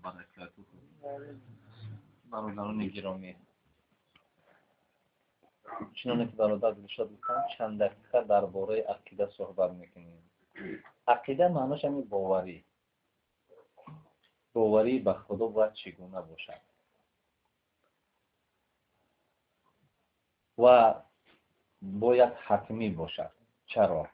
Баракатуҳу. Бародарони гиромӣ, чуноне ки бародар Дилшод гуфтанд, чанд дақиқа дар бораи ақида суҳбат мекунем. Ақида маънош ҳамин боварӣ. Боварӣ ба Худо бояд чӣ гуна бошад ва бояд ҳатмӣ бошад. Чаро?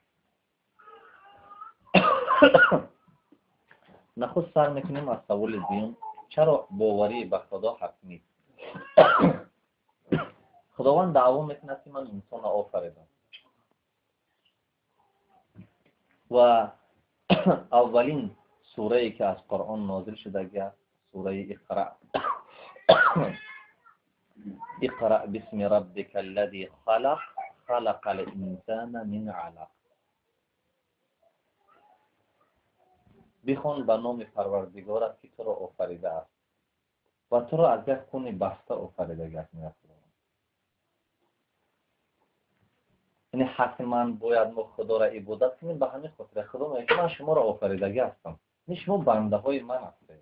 Нахуст сар мекунем аз саволи дуюм: чаро боварӣ ба Худо ҳатмӣ? Худованд даъво мекунад, ки ман инсонро офаридам ва аввалин сурае ки аз Қуръон нозил шудагиаст, сураи Иқра. Иқра бисми раббика аллази халақ, халақал инсана мин алақ. Бихон ба номи Парвардигорат, ки туро офаридааст ва туро аз як хуни баста офаридагиаст, мегӯяд Худованд. Яъне ҳатман бояд мо Худоро ибодат кунем. Ба ҳамин хотир Худо мегӯяд, ки ман шуморо офаридагӣ ҳастам, яъне шумо бандаҳои ман ҳастед.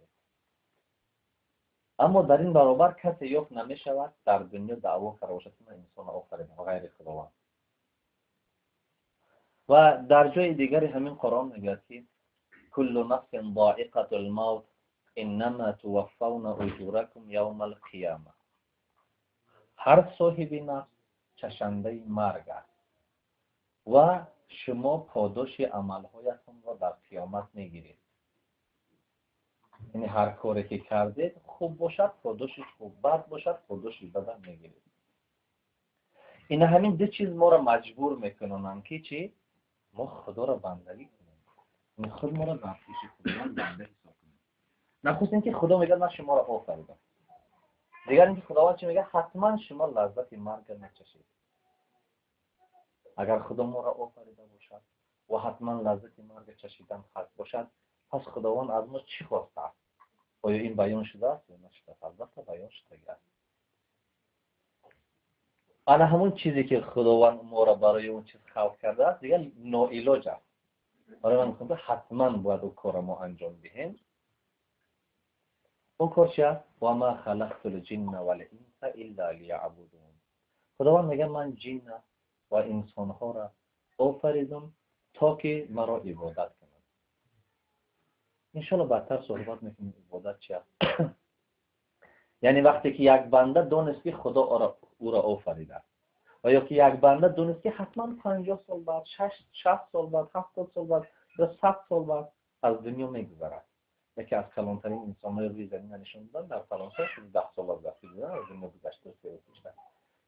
Аммо дар ин баробар касе ёфт намешавад дар дунё даъво карда бошад, ки ман инсонро офаридам, ғайри Худованд. Ва дар ҷои дигари ҳамин Қуръон мегӯяд, ки куллу нафсин зоиқатул мавт иннама туваффавна уҷуракум явмал қияма. Ҳар соҳиби нафс чашандаи марг аст ва шумо подоши амалҳоятонро дар қиёмат мегиред. Яъне ҳар коре ки кардед, хуб бошад, подоши хуб, бад бошад, подоши бадам мегиред. Ина ҳамин ду чиз моро маҷбур мекунонанд, ки чӣ? Мо Худоро бандагӣ кунем, яъне худ моро дар пеши Худованд банда ҳисоб кунем. Нахуст инки Худо мегӯяд, ман шуморо офаридам. Дигар инки Худованд чӣ мегӯяд? Ҳатман шумо лаззати маргро мечашед. Агар Худо моро офарида бошад ва ҳатман лаззати марг чашидан ҳақ бошад, пас Худованд аз мо чӣ хостааст? Оё ин баён шудааст ё нашудааст? Албатта баён шудааст. Ана ҳамон чизе ки Худованд моро барои он чиз халқ кардааст, дигар ноилоҷ аст. Барои ман гуфтам, ҳатман бояд он корро мо анҷом диҳем. Он кор чи аст? Ва ма халақтул ҷинна вал инса илла лияъбудун. Худованд мегӯяд, ман ҷинна ва инсонҳоро офаридам, то ки маро ибодат кунанд. Иншоалло баъдтар суҳбат мекунем, ибодат чи аст. Яъне вақте ки як банда донист, ки Худо ӯро офаридааст, ва ё ки як банда донист, ки ҳатман 50 сол баъд, 60 сол баъд, 70 сол баъд ё 100 сол баъд аз дунё мегузарад. Яке аз калонтарин инсонҳои рӯи замин нишон доданд, дар Фаронса 10 сола будааст, аз дунё гузашта.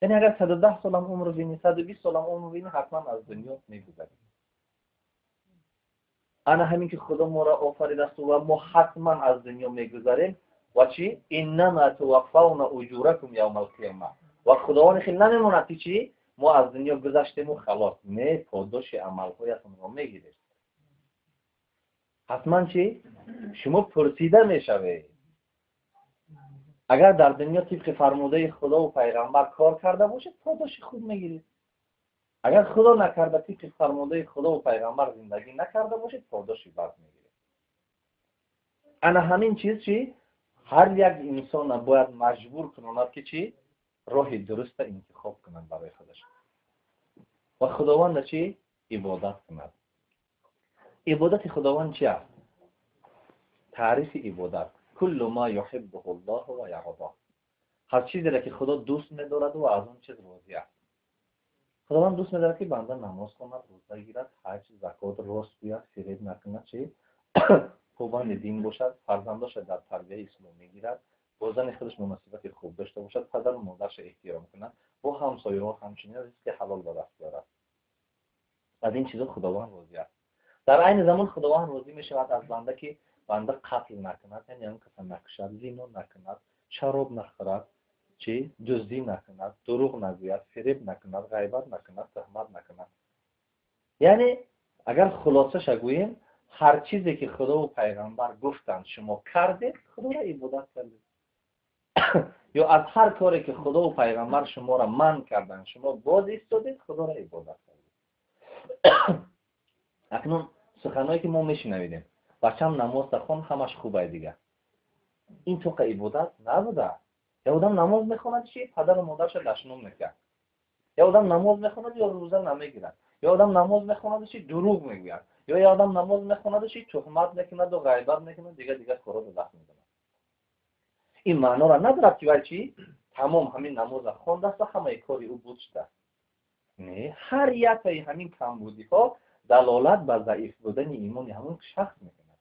Яъне агар 110 солам умр бинӣ, 120 солам умр бинӣ, ҳатман аз дунё мегузарӣ. Ана ҳамин ки Худо моро офаридааст ва мо ҳатман аз дунё мегузарем, ва чӣ? Иннама туваффавна уҷуракум явмал қиёма. Ва Худованд хел намемонад, ки чӣ? Мо аз дунё гузаштему халос. Не, подоши амалҳоятонро мегиред. Ҳатман чӣ? Шумо пурсида мешавед. Агар дар дунё тибқи фармудаи Худо ва пайғамбар кор карда бошед, подоши хуб мегиред. Агар Худо накарда тибқи фармудаи Худо ва пайғамбар зиндагӣ накарда бошед, подоши бад мегиред. Ана ҳамин чиз чӣ? Ҳар як инсона бояд маҷбур кунонад, ки чӣ? Роҳи дуруста интихоб кунад барои худаш ва Худованда чӣ? Ибодат кунад. Ибодати Худованд чи аст? Таърифи ибодат: куллу ма юҳиббуҳу Аллоҳу ва ярдо. Ҳар чизеро ки Худо дӯст медорад ва аз он чиз розӣ аст. Худованд дӯст медорад, ки банда намоз хонад, рӯза гирад, ҳаҷ, закот, рост гӯяд, фиреб накунад, чӣ? Побанди дин бошад, фарзандоша дар тарбияи исломӣ гирад, бо зани худаш муносибати хуб дошта бошад, падару модарша эҳтиром кунад, бо ҳамсояҳо ҳамчунин, ризқи ҳалол ба даст биёрад. Аз ин чизо Худованд розӣ аст. Дар айни замон Худованд розӣ мешавад аз банда, ки банда қатл накунад, яъне он каса накушад, зино накунад, шароб нахӯрад, чӣ? Дуздӣ накунад, дурӯғ нагӯяд, фиреб накунад, ғайбат накунад, туҳмат накунад. Яъне агар хулосаша гӯем, ҳар чизе ки Худову пайғамбар гуфтанд, шумо кардед, Худоро ибодат кардед. Ё аз ҳар коре ки Худову пайғамбар шуморо манъ карданд, шумо боз истодед, Худоро ибодат кардед. Акнун суханҳое ки мо мешунавидем: бачам намозта хон, ҳамаш хубай. Дигар Ин тоқа ибодат набуда. Я одам намоз мехонад, чи падару модарша дашном мекард. Я одам намоз мехонад ё рӯза намегирад. Ё одам намоз мехонад, чи дурӯғ мегӯяд. Ё я одам намоз мехонад, чи туҳмат мекунаду ғайбат мекунад, дигар дигар корро даст мезанад. Ин маънора надорад, ки вай чи тамом ҳамин намоза хондааст, ҳамаи кори ӯ буд шудааст. Не, ҳар якаи ҳамин камбудиҳо далолат ба заиф будани имони ҳамон шахс мекунад.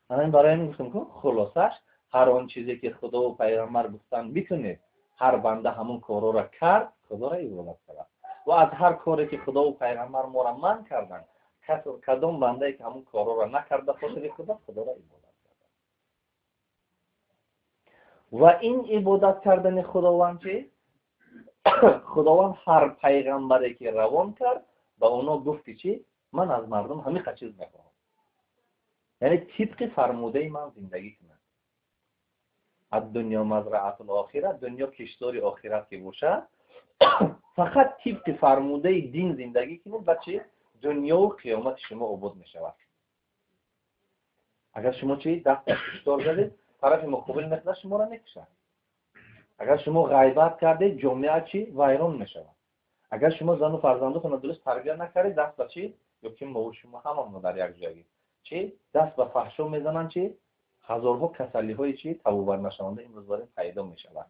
Ана барои ҳамин гуфтам, ку хулосаш ҳар он чизе ки Худову пайғамбар гуфтанд бикунед, ҳар банда ҳамон корҳоро кард, Худоро ибодат кард. Ва аз ҳар коре ки Худову пайғамбар моро манъ карданд, кадом бандае ки ҳамон корҳоро накард ба хотири Худо, Худоро ибодат кард. Ва ин ибодат кардани Худованд чи? Худованд ҳар пайғамбаре ки равон кард, ба онҳо гуфт, ки чӣ? Ман аз мардум ҳамиқа чиз мехоҳам, яъне тибқи фармудаи ман зиндагӣ кунанд. الدنيا مزرعة الآخرة, дунё киштори охират ки бошад, фақат тибқи фармудаи дин зиндагӣ кунед ба чи дунёву қиёмати шумо обод мешавад. Агар шумо чи даст ба киштор задед, тарафи муқобил мехӯрад, шуморо мекушад. Агар шумо ғайбат кардед, ҷомеа чи вайрон мешавад. Агар шумо зану фарзандотонро дуруст тарбия накардед, даст ба чи ё ки мову шумо ҳамамо дар як ҷойгӣ чи даст ба фаҳшо мезананд, чи ҳазорҳо касалиҳои чи табобатнашаванда имрӯз бар ин пайдо мешавад.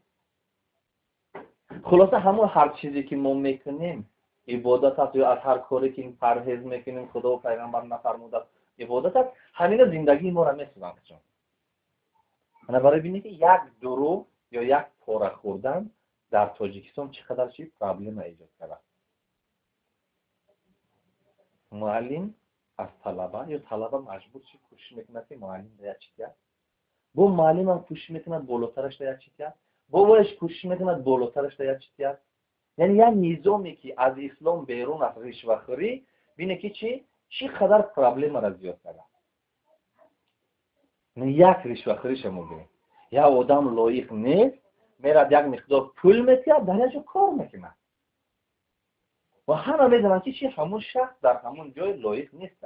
Хулоса, ҳамон ҳар чизе ки мо мекунем, ибодат аст, ё аз ҳар коре ки парҳез мекунем, Худо пайғамбар нафармудааст, ибодат аст. Ҳамина зиндагии моро месозанд. Чон ана барои бинед, ки як дурӯғ ё як пора хӯрдан дар Тоҷикистон чӣ қадар чи проблема эҷод кардааст. Муаллим аз талаба ё талаба маҷбур чи кӯшиш мекунад, ки муаллим да як чи диҳад, бо муаллимам кӯшиш мекунад, болотараш да як чи диҳад, бо вояш кӯшиш мекунад, болотараш да як чи диҳад. Яъне як низоме ки аз ислом берун аст, ришвахӯрӣ, бине ки чи чӣ қадар проблемаро зиёд кардааст. Як ришвахӯриша мо бинем: як одам лоиқ нест, мерад, як миқдор пул метиҳад, дар як ҷо кор мекунад ва ҳама медонанд, ки чи ҳамун шахс дар ҳамун ҷой лоиқ нест.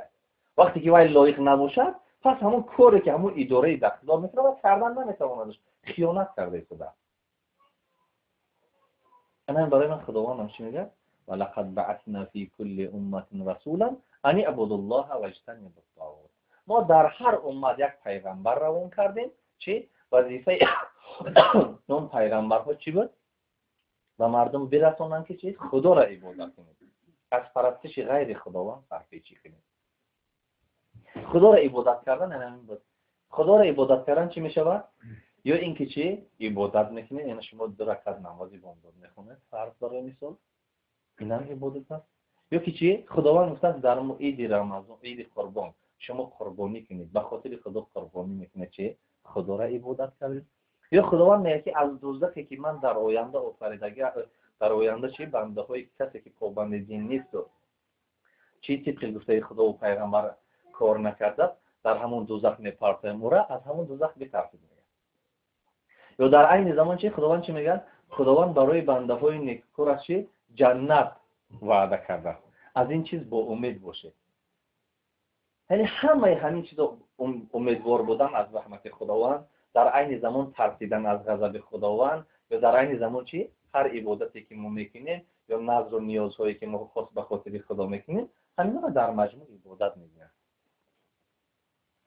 Вақте ки вай лоиқ набошад, пас ҳамун коре ки ҳамун идораи дахлдор мекунад, ва кардан наметавонад, хиёнат карда истодааст. Ана барои ман Худовандам чӣ мегӯяд? ولقد بعثنا في كل أمة رسولا أن اعبدوا الله واجتنبوا الطاغوت. Мо дар ҳар уммат як пайғамбар равон кардем. Чи вазифаи он пайғамбарҳо чӣ буд? Ба мардум бирасонанд, ки чи Худоро ибодат кунед, аз парастиши ғайри Худованд сарпечӣ кунед. Худоро ибодат кардан ҳамин буд. Худоро ибодат кардан чӣ мешавад? Ё ин ки чи ибодат мекунед, яъне шумо ду ракат намози бомдод мехонед, фарз, барои мисол, инам ибодат аст. Ё ки чи Худованд гуфтааст, дар иди Рамазон, иди Қурбон шумо қурбонӣ кунед, ба хотири Худо қурбонӣ мекунед, чи Худоро ибодат кардед. Ё Худованд мегӯяд, ки аз дӯзахе ки ман дар оянда офаридага, дар оянда чи бандаҳои касе ки побанди дин несту чи тибқи гуфтаи Худову пайғамбар кор накардааст, дар ҳамон дӯзах мепартоем, ура аз ҳамон дӯзах битарсид, мегӯяд. Ё дар айни замон чи Худованд чӣ мегӯяд? Худованд барои бандаҳои некукораш чи ҷаннат ваъда кардааст, аз ин чиз бо умед бошед. Яъне ҳамаи ҳамин чизо, умедвор будан аз раҳмати Худованд, дар айни замон тарсидан аз ғазаби Худованд, ё дар айни замон чи ҳар ибодате ки мо мекунем ё назру ниёзҳое ки мо хос ба хотири Худо мекунем, ҳаминро дар маҷмӯъ ибодат мегӯянд.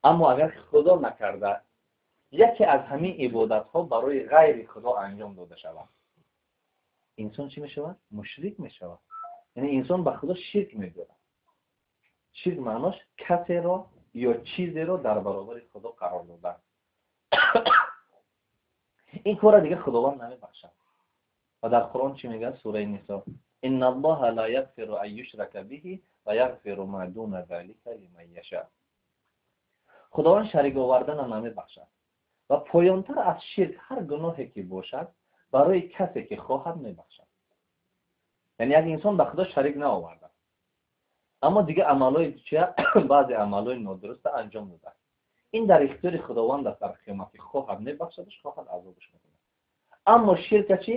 Аммо агар Худо накарда яке аз ҳамин ибодатҳо барои ғайри Худо анҷом дода шавад, инсон чӣ мешавад? Мушрик мешавад, яъне инсон ба Худо ширк мебиёрад. Ширк маънош касеро ё чизеро дар баробари Худо қарор додан. Ин корра дигар Худованд намебахшад. Ва дар Қуръон чӣ мегӯяд? Сураи Нисо: إن الله لا يغفر أن يشرك به ويغفر ما دون ذلك لمن يشاء. Худованд шарик оварданро намебахшад ва поёнтар аз ширк ҳар гуноҳе ки бошад, барои касе ки хоҳад, мебахшад. Яъне як инсон ба Худо шарик наоварда, аммо дигар амалҳои чия, баъзе амалҳои нодуруста анҷом додааст, ин дар ихтиёри Худованд аст. Дар қиёмат ки хоҳад, мебахшадаш, хоҳад, азобаш мекунад. Аммо ширка чӣ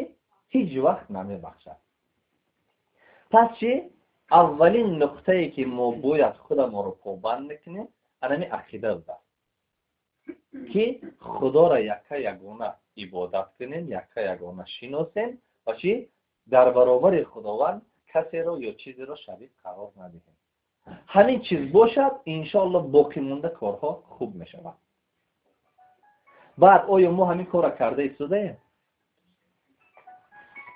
ҳеҷ вақт намебахшад. Пас чӣ аввалин нуқтае ки мо бояд худамонро побанд мекунем, анами ақида будааст. Ки Худоро якка ягона ибодат кунем, якка ягона шиносем ва чӣ? Дар баробари Худованд касеро ё чизеро шарик қарор надиҳем. Ҳамин чиз бошад, иншоалло боқӣ монда корҳо хуб мешавад. Баъд оё мо ҳамин корро карда истодаем?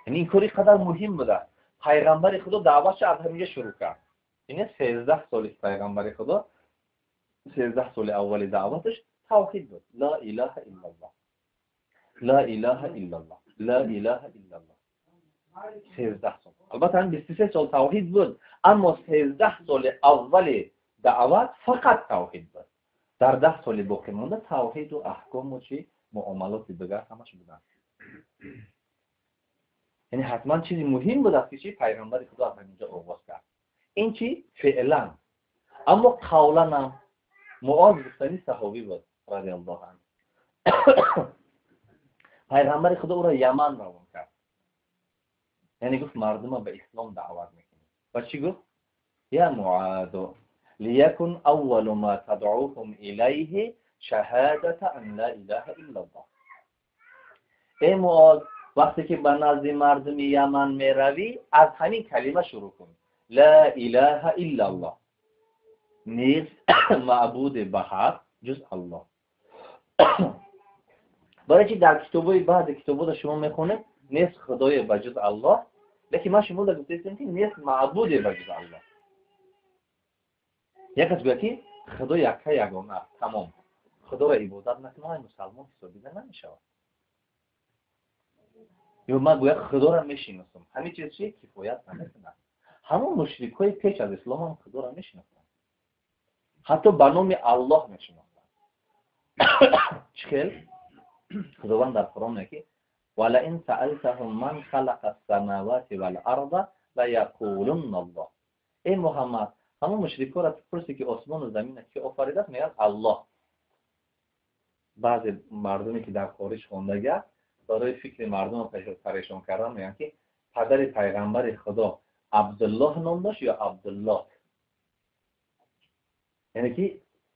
Яъне ин кор қадар муҳим буда. Пайғамбари Худо даъватша аз ҳаминҷа шурӯъ кард. Ине 13 соли пайғамбари Худо, 13 соли аввали даъваташ тавҳид буд. Ла илаҳа иллаллоҳ, ла илаҳа иллаллоҳ, ла илаҳа иллаллоҳ. 13 сол. Албатта ҳам 23 сол тавҳид буд, аммо 13 соли аввали даъват фақат тавҳид буд. Дар 10 соли боқӣ монда тавҳиду аҳкому чи муомалоти дигар ҳамаш буданд. Яъне ҳатман чизи муҳим будааст, ки чи пайғамбари Худо аз ҳаминҷо оғоз кард. Ин чи феълан, аммо қавланам Муоз гуфтани саҳобӣ буд радиаллоҳу анҳу. Пайғамбари Худо ӯро Яман равон кард. Яъне гуфт мардума ба ислом даъват мекунем. Ва чӣ гуфт? Я Муаду лиякун аввалу ма тадъуҳум илайҳи шаҳадата ан ла илаҳа иллаллоҳ. Эй Муоз, вақте ки ба назди мардуми Яман меравӣ, аз ҳамин калима шурӯъ кун. Ла илаҳа иллаллоҳ. Нест маъбуде ба ҳақ ҷуз Аллоҳ. Барои чи дар китобҳои баъзе китобҳода шумо мехонед нест худое ба ҷуз Аллоҳ, лекин ман шумо гуфтаистам, ки нест маъбуде ба ҷуз Аллоҳ. Як кас гӯяд, ки Худо якка ягона аст, тамом. Худоро ибодат накунад, мусалмон ҳисобида намешавад. Ё ман гӯяд Худоро мешиносам. Ҳамин чиз чи кифоят намекунад. Ҳамон мушрикҳои пеш аз ислом ҳам Худоро мешинохтанд. Ҳатто ба номи Аллоҳ мешинохтанд. Чӣ хел? Худованд дар Қуръон мегӯяд, ки валаин саалтаҳум ман халақа ас-самавати вал-арза лаяқулунна Аллоҳ. Эй Муҳаммад, ҳамон мушрикҳоро пурсӣ, ки осмону заминро ки офаридааст, мегӯянд Аллоҳ. Баъзе мардуме ки дар хориҷ хондагиаст, барои фикри мардумро парешон кардан мегӯянд, ки падари пайғамбари Худо Абдуллоҳ ном дошт ё Абдуллоҳ. Яъне ки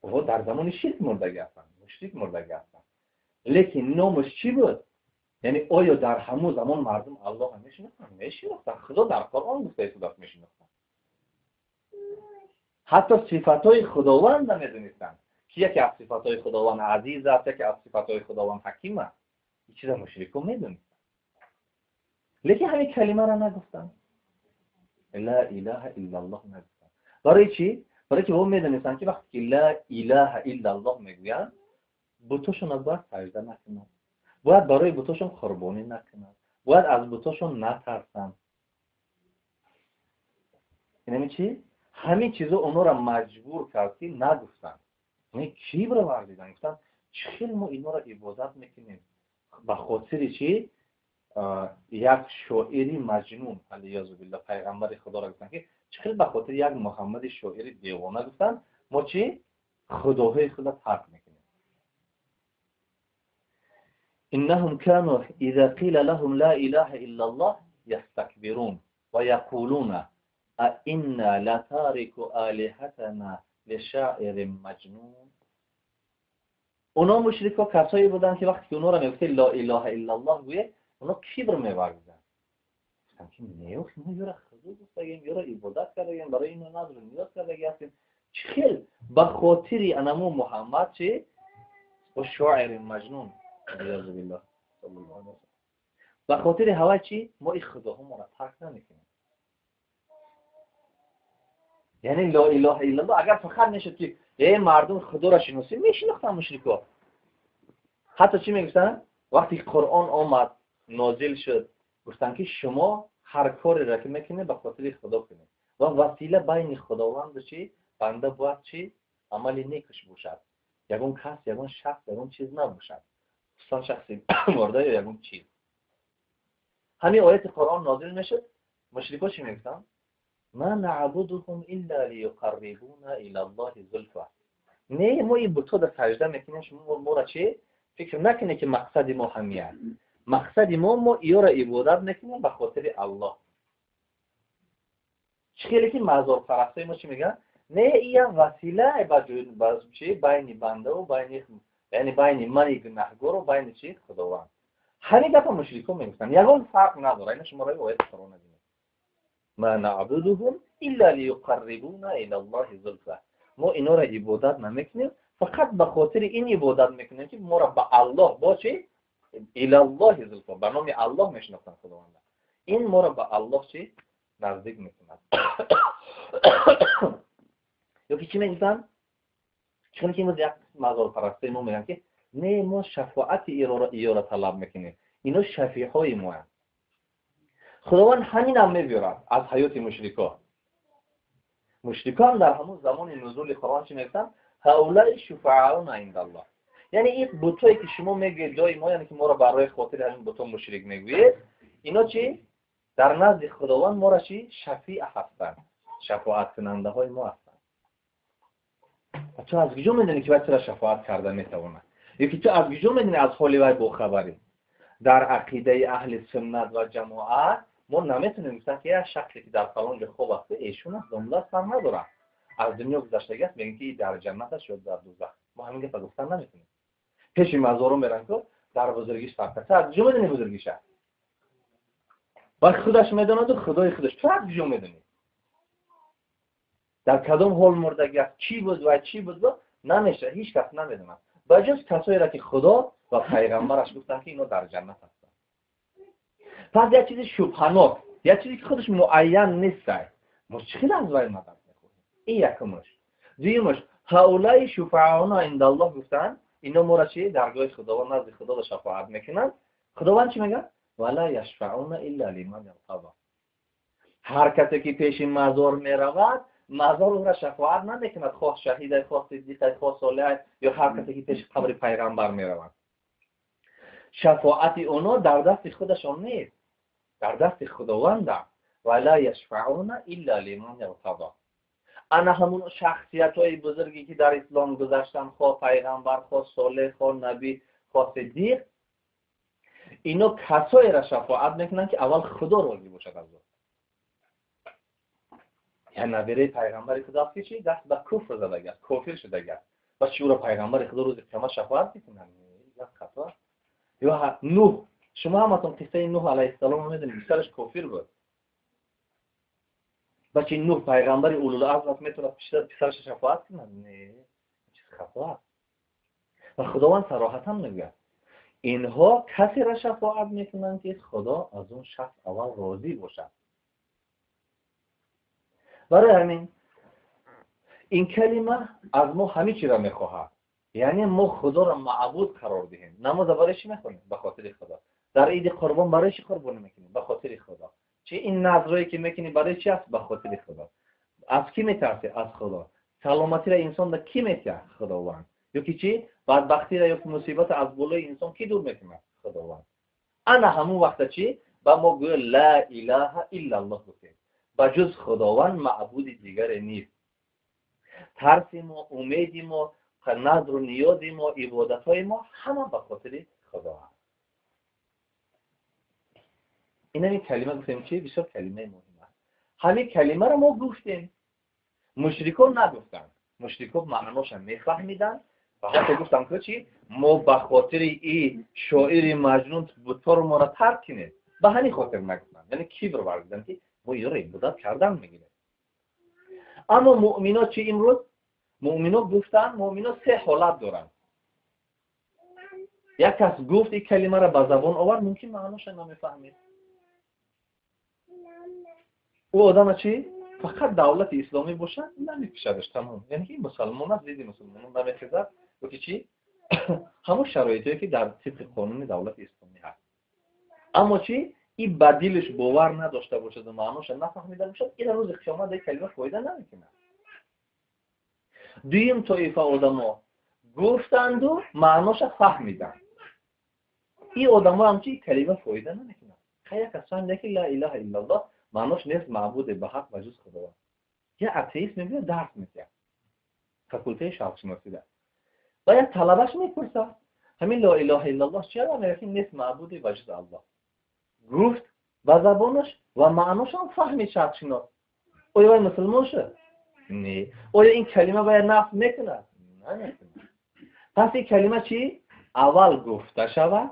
ӯ дар замони ширк мурдагӣ ҳастанд, мушрик мурдагӣ ҳастанд. Лекин номаш чӣ буд? Яъне оё дар ҳамон замон мардум Аллоҳро мешинохтанд? Мешинохтанд. Худо дар Қуръон гуфта истодааст, мешинохтанд. Ҳатто сифатҳои Худованд намедонистанд, ки яке аз сифатҳои Худованд азиз аст, яке аз сифатҳои Худованд ҳаким аст. Ин чиза мушрикон медонистанд. Лекин ҳамин калимаро нагуфтанд. Ла илаҳа иллаллоҳ нагуфтанд. Барои чӣ? Барои ки во медонистанд, ки вақте ки ла илаҳа иллаллоҳ мегӯянд, бутошонро бояд сажда накунанд, бояд барои бутошон қурбонӣ накунанд, бояд аз бутошон натарсанд. Инами чӣ? Ҳамин чизо онҳоро маҷбур кард, ки нагуфтанд. Яъне кибр варзиданд, гуфтанд чӣ хел мо инҳоро ибодат мекунем? Ба хотири чӣ? Як шоири маҷнун, алиязу биллоҳ, пайғамбари Худоро гуфтанд, ки чӣ хел ба хотири як Муҳаммади шоири девона гуфтанд, мо чӣ? Худоҳои худро тарк мекунем. Иннаҳум кану иза қила лаҳум ла илаҳа иллаллоҳ ястакбирун ва яқулуна а инна латарику алиҳатана лишаирин маҷнун. Оно мушрикҳо касое буданд, ки вақте ки онҳоро мегуфтед ла илаҳа иллаллоҳ гӯед, оно кибр меварзиданд. Гуфтанд, ки не, мо ёра Худо гуфтагем, ёра ибодат кардагем, барои ино назру ниёз кардаги ҳастем. Чӣ хел ба хотири анамо Муҳаммад чи о шоири маҷнун, алиязу биллоҳ, саллаллоҳу алайҳи васаллам, ба хотири ҳавай чи мо ин худоҳомонро тарк намекунем. Яъне ла илаҳа иллаллоҳ агар фақат мешуд, ки эй мардум Худоро шиносӣ, мешинохтанд мушрикҳо. Ҳатто чӣ мегуфтанд? Вақте ки Қуръон омад, нозил шуд, гуфтанд, ки шумо ҳар кореро ки мекунед, ба хотири Худо кунед. Ва васила байни Худованду чи банда бояд чи амали некаш бошад. Ягон кас, ягон шахс, ягон чиз набошад. Хусусан шахси мурда ё ягон чиз. Ҳамин ояти Қуръон нозил мешуд, мушрикҳо чӣ мегуфтанд? Ма наъбудуҳум илла лиюқаррибуна ила Аллоҳи зулфа. Не, мо ин бутҳоро сажда мекунем, шумо моро чӣ? Фикр накунед, ки мақсади мо ҳамин аст. Мақсади мо иёро ибодат мекунем ба хотири Аллоҳ. Чӣ хеле ки мазорпарастҳои мо чӣ мегӯянд? Не, ин як васила ба чи байни бандаву байни Яъне байни мани гунаҳгору байни чи? Худованд. Ҳамин гапа мушрикон мегуфтанд. Ягон фарқ надорад. Ина шумо рои ояти Қуръон бинед. Ма наъбудуҳум илла лиюқаррибуна ила Аллоҳи зулфа. Мо инора ибодат намекунем, фақат ба хотири ин ибодат мекунем, ки моро ба Аллоҳ бо чи? Ила Аллоҳи зулфа. Ба номи Аллоҳ мешинохтанд Худованда. Ин моро ба Аллоҳ чи? Наздик мекунад. Ё ки чӣ мегуфтанд? Чун ки имрӯз як қисм мазорпарастаи мо мегӯянд, ки не, мо шафоати иёро талаб мекунем. Ино шафиъҳои моянд. Худованд ҳаминам мебиёрад аз ҳаёти мушрико. Мушрикон дар ҳамон замони нузули Қуръон чӣ мегуфтанд? Ҳаулаи шуфаауна индаллоҳ. Яъне ин бутое ки шумо мегӯед ҷои мо, яъне ки моро барои хотири ҳамин буто мушрик мегӯед, ино чӣ? Дар назди Худованд моро чӣ? Шафиъ ҳастанд. Шафоаткунандаҳои мо ҳастанд. Ва ту аз куҷо медонӣ, ки вай туро шафоат карда метавонад? Ё ки ту аз куҷо медонӣ, аз ҳоли вай бохабарӣ? Дар ақидаи аҳли суннат ва ҷамоат мо наметонем гуфтан, ки як шахсе ки дар фалон ҷо хоб аст, эшон аст, домла сар надорад. Аз дунё гузаштагӣ аст, мегӯем, ки дар ҷаннат аст ё дар дӯзах. Мо ҳамин гапа гуфтан наметонем. Пеши мазоро меран, ку дар бузургиш фарқ аст. Ту аз куҷо медонӣ бузургиша? Ва худаш медонаду худои худаш. Ту аз куҷо медонӣ? Дар кадом ҳол мурдагӣ аст, чӣ буд ва чӣ буд, намеша, ҳеҷ кас намедонад. Ба ҷуз касоеро ки Худо ва пайғамбараш гуфтанд, ки ино дар ҷаннат ҳастанд. Пас як чизи шубҳанок, як чизе ки худаш муайян нестай, мо чӣ хел аз вай мадад мехоҳем? Ин якумаш. Дуюмаш, ҳаулаи шуфаауна индаллоҳ гуфтанд, ино моро чи? Даргоҳи Худованд, назди Худо шафоат мекунанд. Худованд чӣ мегӯяд? Вала яшфаъуна илла лиман иртазо. Ҳар касе ки пеши мазор меравад, мазор ӯро шафоат намекунад, хоҳ шаҳидай, хоҳ сиддиқай, хоҳ солиҳай, ё ҳар касе ки пеши қабри пайғамбар меравад. Шафоати оно дар дасти худашон нест, дар дасти Худованд аст. Вала яшфаъуна илла лиман иртазо. Ана ҳамун шахсиятҳои бузурге ки дар ислом гузаштанд, хоҳ пайғамбар, хоҳ солеҳ, хоҳ набӣ, хоҳ сиддиқ, ино касоеро шафоат мекунанд, ки аввал Худо розӣ бошад аз ӯ. Я набираи пайғамбари Худо аст, ки чи? Даст ба куфр задаги аст, кофир шудаги аст. Ва чи, ӯро пайғамбари Худо рӯзи қиёмат шафоат мекунад? Гап хато аст. Ё Нуҳ, шумо ҳаматон қиссаи Нуҳ алайҳиссаломро медонед, писараш кофир буд. Ба чи, Нуҳ пайғамбари улулазм аст, метавонад писарашро шафоат кунад? Не, чиз хато аст. Ва Худованд сароҳатан мегӯяд: инҳо касеро шафоат мекунанд, ки Худо аз он шахс аввал розӣ бошад. Барои ҳамин ин калима аз мо ҳамин чиро мехоҳад, яъне мо Худоро маъбуд қарор диҳем. Намоза барои чӣ мехонем? Ба хотири Худо. Дар иди қурбон барои чӣ қурбонӣ мекунем? Ба хотири Худо. Чи, ин назрое ки мекунӣ, барои чи аст? Ба хотири Худо. Аз кӣ метарсӣ? Аз Худо. Саломатиро инсонда кӣ метиҳад? Худованд. Ё ки чӣ, бадбахтиро ё ки мусибатро аз болои инсон кӣ дур мекунад? Худованд. Ана ҳамун вақта чӣ ба мо гӯё ла илаҳа иллаллоҳ гуфтем, ба ҷуз Худованд маъбуди дигаре нест. Тарси мо, умеди мо, назру ниёзи мо, ибодатҳои мо ҳама ба хотири Худо аст. Инами калима гуфтем, чи бисёр калимаи муҳим аст. Ҳамин калимаро мо гуфтем, мушрикон нагуфтанд. Мушрикон маъноша мефаҳмиданд ва ҳатто гуфтанд, ки чи, мо ба хотири и шоири маҷнун буторо моро тарк кунед. Ба ҳамин хотир нагуфтанд, яъне кибр варзиданд, ки мо иёро ибодат кардан мегирем. Аммо муъмино чи? Имрӯз муъмино гуфтанд. Муъмино се ҳолат доранд. Як кас гуфт, ин калимаро ба забон овард, мумкин маъноша намефаҳмед. Ӯ одама чи, фақат давлати исломӣ бошад, намекушадаш, тамом. Яъне ки мусалмон аст, зидди мусулмонон намехезад, ё ки чи, ҳамон шароитое ки дар тибқи қонуни давлати исломӣ ҳаст. Аммо чи, и ба дилаш бовар надошта бошаду маъноша нафаҳмида бошад, ира рӯзи қиёмат ин калима фоида намекунад. Дуюм тоифа одамо гуфтанду маъноша фаҳмиданд. Ин одамоам чи, калима фоида намекунад. Як кас фаҳмида, ки ла илаҳа иллаллоҳ маънош нест маъбуде ба ҳақ ба ҷуз Худованд. Як атеист мебинад, дарс медиҳад факултаи шарқшиносида, ва як талабаш мепурсад: ҳамин ло илоҳа иллаллоҳ чи аст? Мегӯяд, ки нест маъбуде ба ҷуз Аллоҳ. Гуфт ба забонаш ва маъношам фаҳмид шарқшинос. Оё вай мусулмон шуд? Не. Оё ин калима вая нафъ мекунад? Намекунад. Пас ин калима чӣ? Аввал гуфта шавад,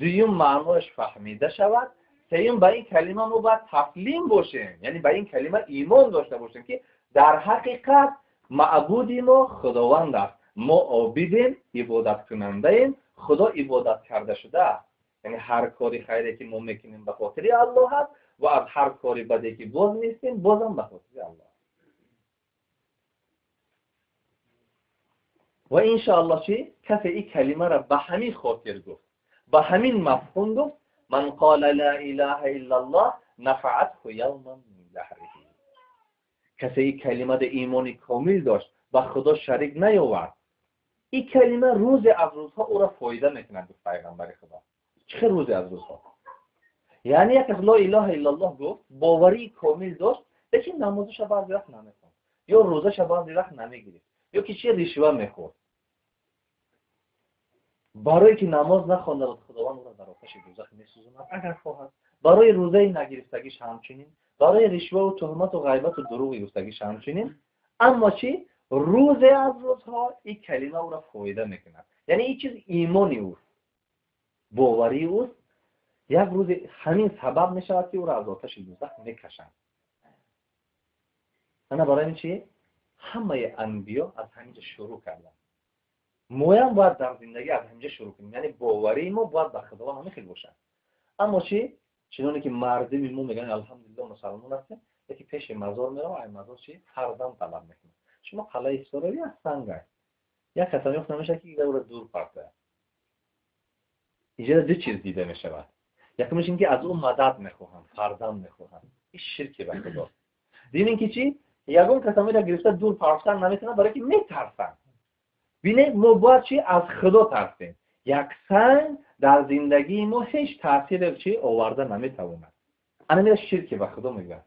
дуюм маънояш фаҳмида шавад, сеюм ба ин калима мо бояд таслим бошем, яъне ба ин калима имон дошта бошем, ки дар ҳақиқат маъбуди мо Худованд аст. Мо обидем, ибодаткунандаем, Худо ибодат карда шудааст. Яъне ҳар кори хайре ки мо мекунем ба хотири Аллоҳ аст ва аз ҳар кори баде ки боз меистем бозам ба хотири Аллоҳ аст. Ва иншоаллоҳ чӣ? Касе ин калимаро ба ҳамин хотир гуфт, ба ҳамин мафҳум гуфт, ман қола ла илаҳа иллаллоҳ нафаатҳу явман мин даҳриҳи. Касе ин калимада имони комил дошт, ба Худо шарик наёвард, ин калима рӯзе аз рӯзҳо ӯро фоида мекунад, гуфт пайғамбари Худо. Чӣ рӯзе аз рӯзҳо? Яъне як кас ло илаҳа иллаллоҳ гуфт, боварии комил дошт, лекин намозаша баъзе вақт намехонд, ё рӯзаша баъзе вақт намегирифт, ё ки чи ришва мехӯрд. Барое ки намоз нахонда буд, Худованд ӯро дар оташи дӯзах месӯзонад, агар хоҳад. Барои рӯзаи нагирифтагиш ҳамчунин, барои ришваву туҳмату ғайбату дурӯғи гуфтагиш ҳамчунин. Аммо чӣ? Рӯзе аз рӯзҳо ин калима ӯро фоида мекунад. Яъне ин чиз имони ӯст, боварии ӯст. Як рӯзе ҳамин сабаб мешавад, ки ӯро аз оташи дӯзах мекашанд. Ана барои ин чӣ? Ҳамаи анбиё аз ҳамин ҷо шурӯъ карданд. Моям бояд дар зиндагӣ аз ҳамин ҷо шурӯъ кунем. Яъне боварии мо бояд ба Худованд ҳамин хел бошад. Аммо чӣ? Чуноне ки мардуми мо мегӯянд алҳамдулиллоҳ мусалмон ҳастем, яке пеши мазор меравад, ай мазор чӣ? Фарзанд талаб мекунад. Шумо қалъаи Ҳисорӣ як санг аст. Як касам ёфт намешавад, ки ӯро дур партояд. Инҷо ду чиз дида мешавад. Якумаш ин ки аз ӯ мадад мехоҳанд, фарзанд мехоҳанд. Ин ширки ба Худост. Дуюм ин ки чӣ? Ягон касамеро гирифта дур партофтан наметавонад, барои ки метарсанд. Бинед, мо бояд чӣ? Аз Худо тарсем. Як санг дар зиндагии мо ҳеҷ таъсире чӣ оварда наметавонад. Ана мера ширки ба Худо мегӯяд.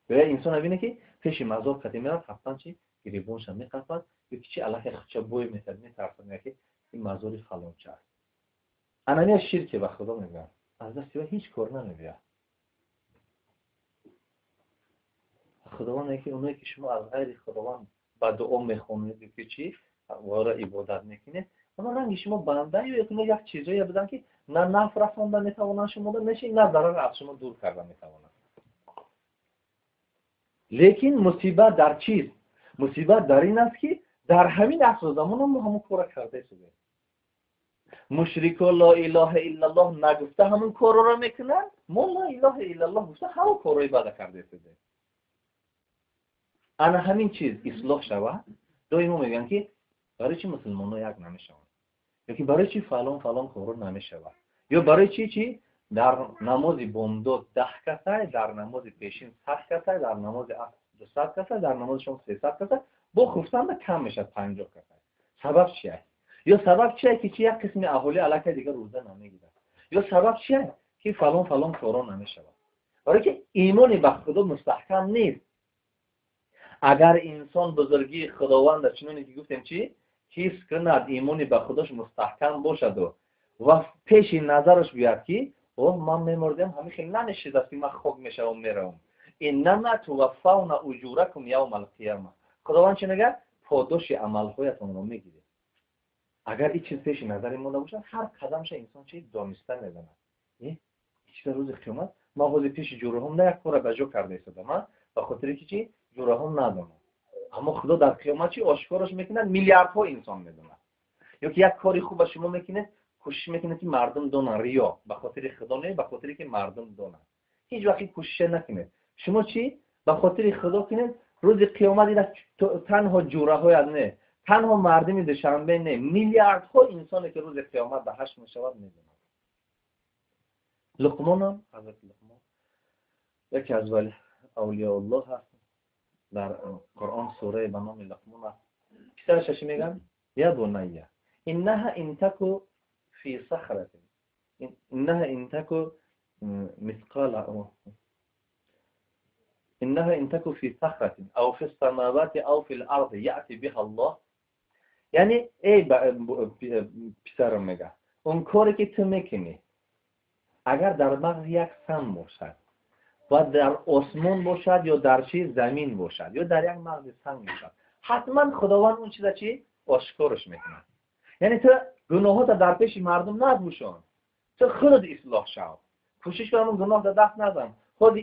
Ё инсон бинед, ки пеши мазор қати меравад, ҳатман чӣ? Гирибонша меқафад, ё ки чӣ аллакай худша бой метард, метарсад, мегӯяд, ки ин мазори фалонча аст. Ана мера ширки ба Худо мегӯяд. Аз дасти вай ҳеҷ кор намебиёяд. Худованд мегӯяд, ки оное ки шумо аз ғайри Худованд ба дуо мехонед ё ки чӣ вора ибодат мекунед, оно ранги шумо банда ё як чизое буданд, ки на наф расонда метавонанд шуморо, на зарар аз шумо дур карда метавонанд. Лекин мусибат дар чист? Мусибат дар ин аст, ки дар ҳамин асру замон мо ҳамон корро карда истодем. Мушрико ло илоҳа иллаллоҳ нагуфта ҳамон корро мекунанд, мо ло илоҳа иллаллоҳ гуфта ҳамон корҳои бада карда истодем. Ана ҳамин чиз ислоҳ шавад, доимо мегӯянд, ки барои чӣ мусулмонҳо як намешаванд, ё ки барои чӣ фалон фалон корро намешавад, ё барои чӣ чӣ дар намози бомдод 10 касай, дар намози пешин 100 касай, дар намози аср 200 касай, дар намози шом 300 касай, бо хуфтанда кам мешавад 50 касай. Сабаб чи аст? Ё сабаб чи аст, ки чи як қисми аҳолӣ аллакай дигар рӯза намегирад? Ё сабаб чи аст, ки фалон фалон корро намешавад? Барои ки имони ба Худо мустаҳкам нест. Агар инсон бузургии Худованда, чуноне ки гуфтем, чӣ ҳис кунад, имони ба Худош мустаҳкам бошаду ва пеши назараш биёяд, ки оҳ, ман мемурдем, ҳамин хел нанишидааст, ки ман хок мешавам, меравам. Иннама туваффавна уҷуракум явмал қияма. Худованд чӣ мегӯяд? Подоши амалҳоятонро мегиред. Агар ин чиз пеши назари мо набошад, ҳар қадамша инсон чи дониста мезанад. Ин чиз рӯзи қиёмат ман ҳозир пеши ҷураҳом на як кора ба ҷо карда истодам, ба хотире ки чи ҷураҳом надонам. Аммо Худо дар қиёмат чи ошкораш мекунад, миллиардҳо инсон медонад. Ё ки як кори хуб ба шумо мекунед, кӯшиш мекунед, ки мардум донанд, риё ба хотири Худо не, ба хотире ки мардум донанд. Ҳеҷ вақт ин кӯшиша накунед. Шумо чӣ ба хотири Худо кунед, рӯзи қиёмат ина танҳо ҷураҳоят не, танҳо мардуми Душанбе не, миллиардҳо инсоне ки рӯзи қиёмат ба ҳашр мешавад медонанд. Луқмонам, ҳазрати Луқмон яке аз вали авлиёуллоҳ ҳаст. Дар Қуръон сурае ба номи Луқмон аст. Писараш чӣ мегӯяд? Я бунайя иннаҳа ин таку фи сахратин иннаҳа ин таку мисқала иннаҳа ин таку фи сахратин ав фи самавати ав фи л-арди яъти биҳа Аллоҳ. Яъне эй писарам, мега, он коре ки ту мекунӣ, агар дар мағзи як санг бошад ва дар осмон бошад ё дар чи замин бошад ё дар як мағзи санг бошад, ҳатман Худованд он чиза чи ошкораш мекунад. Яъне ту гуноҳота дар пеши мардум напӯшон, ту худат ислоҳ шав, кӯшиш кун ҳамон гуноҳ дар даст назан. Худ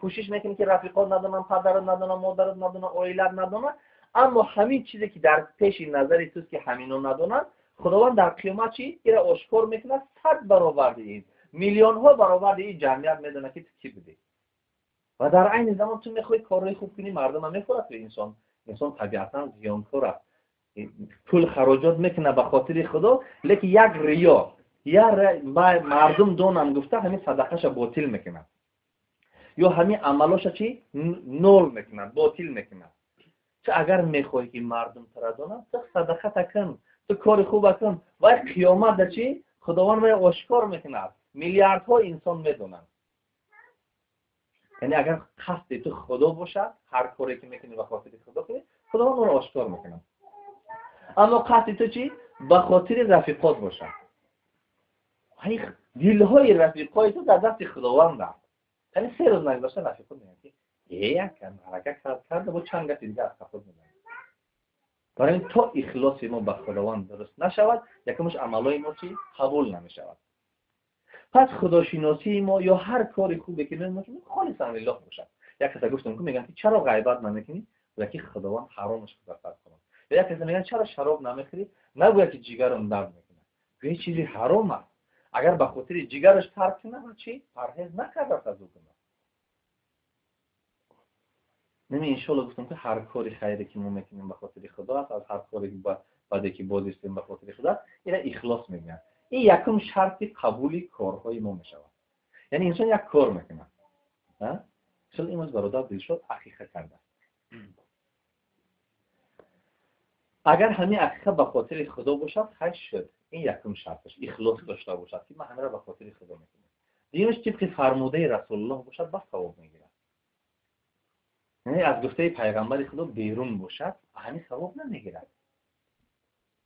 кӯшиш мекунӣ, ки рафиқот надонам, падарат надонам, модарат надонам, оилат надонам, аммо ҳамин чизе ки дар пеши назари туст, ки ҳамино надонанд, Худованд дар қиёмат чӣ ира ошкор мекунад? 100 баробарди ин, миллионҳо баробарди ин ҷамъият медонад, ки ту кӣ будӣ. Ва дар айни замон ту мехоҳӣ корҳои хуб кунӣ, мардумам мехӯрад. Инсон табиатан зиёнкор аст, пул хароҷот мекунад ба хотири Худо, лекин як риё, як мардум донам гуфта, ҳамин садақаша ботил мекунад ё ҳамин амалоша чӣ нол мекунад, ботил мекунад. Ту агар мехоҳӣ, ки мардум тура донанд, ту садақата кун, ту кори хуба кун, вай қиёматда чӣ Худованд вай ошкор мекунад, миллиардҳо инсон медонанд. Яъне агар қасди ту Худо бошад, ҳар коре ки мекунӣ, ба хотири Худо кунӣ, Худованд онро ошкор мекунад. Аммо қасди ту чӣ ба хотири рафиқот бошад, дилҳои рафиқҳои ту дар дасти Худованд аст. Яъне 3 рӯз нагузашта рафиқот мегӯянд, ки як ҳаракат карда бо чанд гапи дига аз қафо мезанад. Барои ин то ихлоси мо ба Худованд дуруст нашавад, якумаш, амалҳои мо чӣ қабул намешавад. Пас худошиносии мо ё ҳар кори хубе ки мекунем, холисан лиллоҳ бошад. Як каса гуфтам, ки мегӯянд, ки чаро ғайбат намекунӣ? Гӯяд, ки Худованд ҳаромаш кардааст кунад. Ё як каса мегӯянд, чаро шароб намехӯрӣ? Нагӯяд, ки ҷигарам дард мекунад, гӯяд, чизи ҳаром аст. Агар ба хотири ҷигараш тарк кунад, чӣ парҳез накардааст аз ӯ гуноҳ. Неми иншоалло гуфтам, ки ҳар кори хайре ки мо мекунем, ба хотири Худо аст, аз ҳар коре баде ки боз истем, ба хотири Худо аст. Ина ихлос мегӯянд. Ин якум шарти қабули корҳои мо мешавад. Яъне инсон як кор мекунад, мисол, имрӯз бародар Дилшод ақиқа кардааст. Агар ҳамин ақиқа ба хотири Худо бошад, хайр шуд. Ин якум шарташ, ихлос дошта бошад, ки ман ҳаминро ба хотири Худо мекунам. Дуюмаш, тибқи фармудаи Расулуллоҳ бошад, бас савоб мегирад. Яъне аз гуфтаи пайғамбари Худо берун бошад, ҳамин савоб намегирад.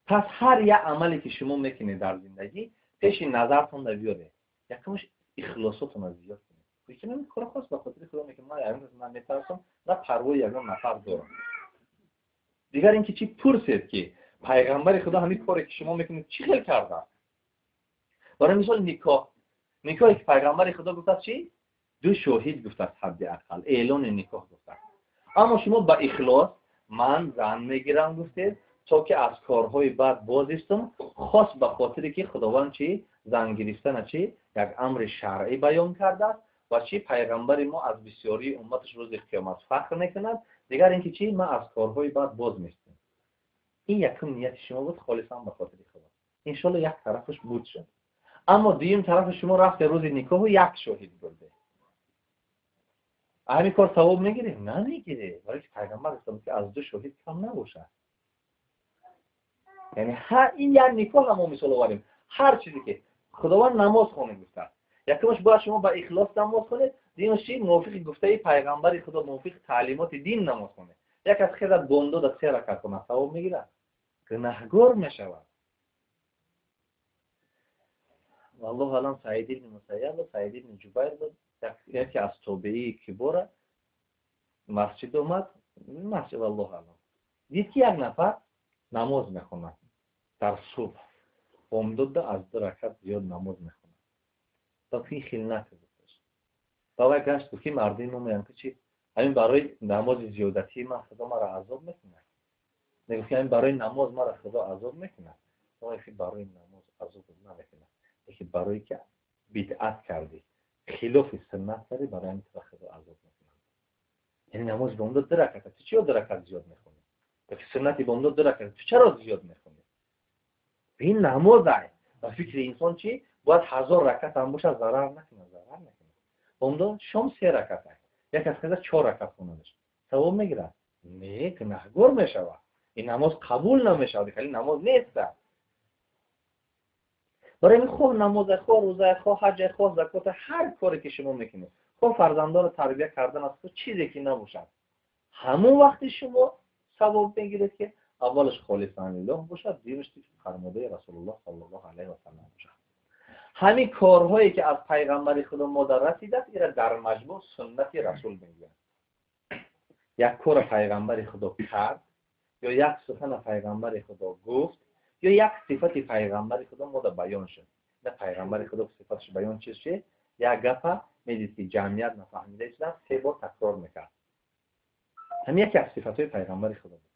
Пас ҳар як амале ки шумо мекунед дар зиндагӣ, пеши назартонда биёред. Якумаш, ихлосотонро зиёд кунед. Кора хос ба хотири Худо мекунам, ман ягон ман метарсам, на парвои ягон нафар дорам. Дигар ин ки чӣ пурсед, ки пайғамбари Худо ҳамин коре ки шумо мекунед, чӣ хел кардааст? Барои мисол, никоҳ. Никоҳе ки пайғамбари Худо гуфтааст, чӣ ду шоҳид гуфтааст, ҳадди ақал эълони никоҳ гуфтааст. Аммо шумо ба ихлос ман зан мегирам гуфтед, то ки аз корҳои бад боз истам, хос ба хотире ки Худованд чӣ зан гирифтана чӣ як амри шаръӣ баён кардааст ва чӣ пайғамбари мо аз бисёрии умматаш рӯзи қиёмат фахр мекунад. Дигар ин ки чӣ ман аз корҳои бад боз местам. Ин якум нияти шумо буд, холисан ба хотири Худо. Иншоалло, як тарафаш буд шуд. Аммо дуюм тарафи шумо рафте рӯзи никоҳу як шоҳид бурде. Ҳамин кор савоб мегирӣ? Намегирӣ, барои ки пайғамбар гуфта ки аз ду шоҳид кам набошад. Яъне ин як никоҳ мо мисол овардем. Ҳар чизе ки Худованд намоз хонед гуфтааст, якумаш, бояд шумо ба ихлос намоз хонед. Дуюмаш, чи мувофиқи гуфтаи пайғамбари Худо, мувофиқи таълимоти дин намоз хонед. Як аз хезад, бомдода се ракат кунад, савоб мегирад? Гунаҳгор мешавад. Валлоҳу алам, Саид ибни Мусайяб, Саид ибни Ҷубайр буд, яке аз тобеии кибора масҷид омад, масҷид, валлоҳу алам, дид, ки як нафар намоз мехонад дар субҳ, бомдода аз ду ракат зиёд намоз мехонад. Ба ин хел накард. Ба вай гашт, гуфт, ки мардуми мо мегӯянд, ки чи ҳамин барои намози зиёдатии ман Худо маро азоб мекунад? Мегуфт, ки ҳамин барои намоз маро Худо азоб мекунад? Ки барои намоз азоб намекунад, лекин барое ки бидъат кардӣ, хилофи суннат кардӣ, барои ҳамин туро Худо азоб мекунад. Яъне намози бомдод ду ракат, ту чиро ду ракат зиёд мехонӣ? Ёки суннати бомдод ду ракат, ту чаро зиёд мехонӣ? Ин намоз ай ба фикри инсон чӣ бояд 1000 ракат ҳам бошад, зарар накунад, зарар накунад. Бомдод, шом се ракат ай, як аз хеза чор ракат хонадаш, савоб мегирад? Не, гунаҳгор мешавад. Ин намоз қабул намешавад, хеле намоз неста. Барои ин хоҳ намозе, хоҳ рӯзае, хоҳ ҳаҷе, хоҳ закоте, ҳар коре ки шумо мекунед, хоҳ фарзандонро тарбия кардан аст, хоҳ чизе ки набошад, ҳамон вақти шумо савоб мегиред, ки аввалаш холисан лиллоҳ бошад, дуюмаш тибқи фармудаи Расулуллоҳ саллаллоҳу алайҳи васаллам бошад. Ҳамин корҳое ки аз пайғамбари Худо мо дар расидааст, ира дар маҷмӯъ суннати расул мегӯянд. Як кора пайғамбари Худо кард ё як сухана пайғамбари Худо гуфт. Ё як сифати пайғамбари Худо мода баён шуд. На пайғамбари Худо сифаташ баён чиз шуд, як гапа медид, ки ҷамъият нафаҳмида истодан, се бор такрор мекард. Ҳамин яке аз сифатҳои пайғамбари Худо буд.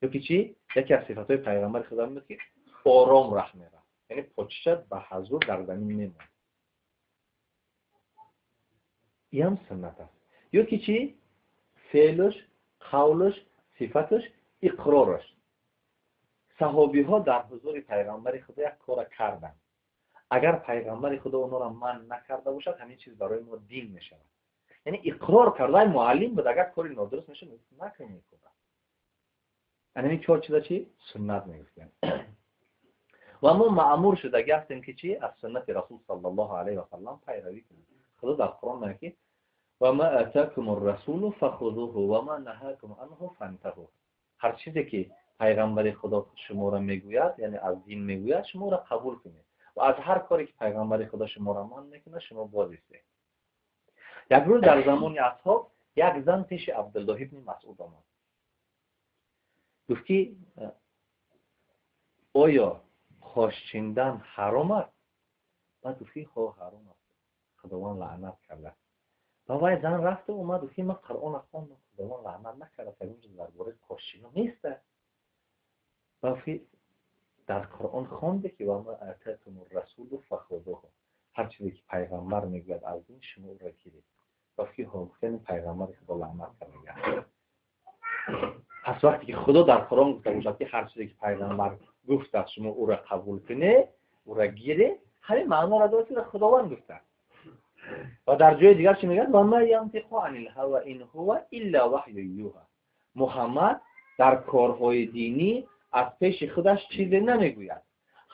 Ё ки чӣ? Яке аз сифатҳои пайғамбари Худо буд, ки ором раҳ мерафт, яъне почиша ба ҳазур дар замин мемонд. Иам суннат аст. Ё ки чӣ? Феълаш, қавлаш, сифаташ, иқрораш. Саҳобиҳо дар ҳузури пайғамбари Худо як кора карданд. Агар пайғамбари Худо онҳоро манъ накарда бошад, ҳамин чиз барои мо дин мешавад. Яъне иқрор карда, муаллим буд, агар кори нодуруст мешуд, накунед кора. Ҳамин чор чиза чӣ? Суннат мегуфтем. Ва мо маъмур шудаги ҳастем, ки чӣ? Аз суннати Расул саллаллоҳу алайҳи васаллам пайравӣ кунем. Худо дар Қуръон мегӯяд, ки ва ма атакум расулу фахузуҳу ва ма наҳакум анҳу фантаҳу. Ҳар чизе ки пайғамбари Худо шуморо мегӯяд, яъне аз дин мегӯяд, шуморо қабул кунед. Ва аз ҳар коре ки пайғамбари Худо шуморо манъ мекунад, шумо боз истед. Як рӯз дар замони асҳоб як зан пеши Абдуллоҳ ибни Масъуд омад. Гуфт, ки оё қошчиндан ҳаром аст? Баъд гуфт, ки хо, ҳаром аст, Худованд лаънат кардааст. Ва вай зан рафту омад, гуфт, ки ман Қуръонро хондам, Худованд лаънат накардааст, ягон чиз дар бораи қошчино нест. Ва гуфт, ки дар Қуръон хонде, ки ва ма атакум расулу фахузуҳу, ҳар чизе ки пайғамбар мегӯяд аз дин, шумо ӯро гиред. Гуфт, ки хо, гуфт, пайғамбари Худо лаънат кардааст. Пас вақте ки Худо дар Қуръон гуфта бошад, ки ҳар чизе ки пайғамбар гуфтааст, шумо ӯро қабул кунед, ӯро гиред, ҳамин маъноро дорад, ки Худованд гуфтааст. Ва дар ҷои дигар чӣ мегӯяд? Ва ма янтиқу анил ҳава ин ҳува илла ваҳю юҳа. Муҳаммад дар корҳои динӣ аз пеши худаш чизе намегӯяд,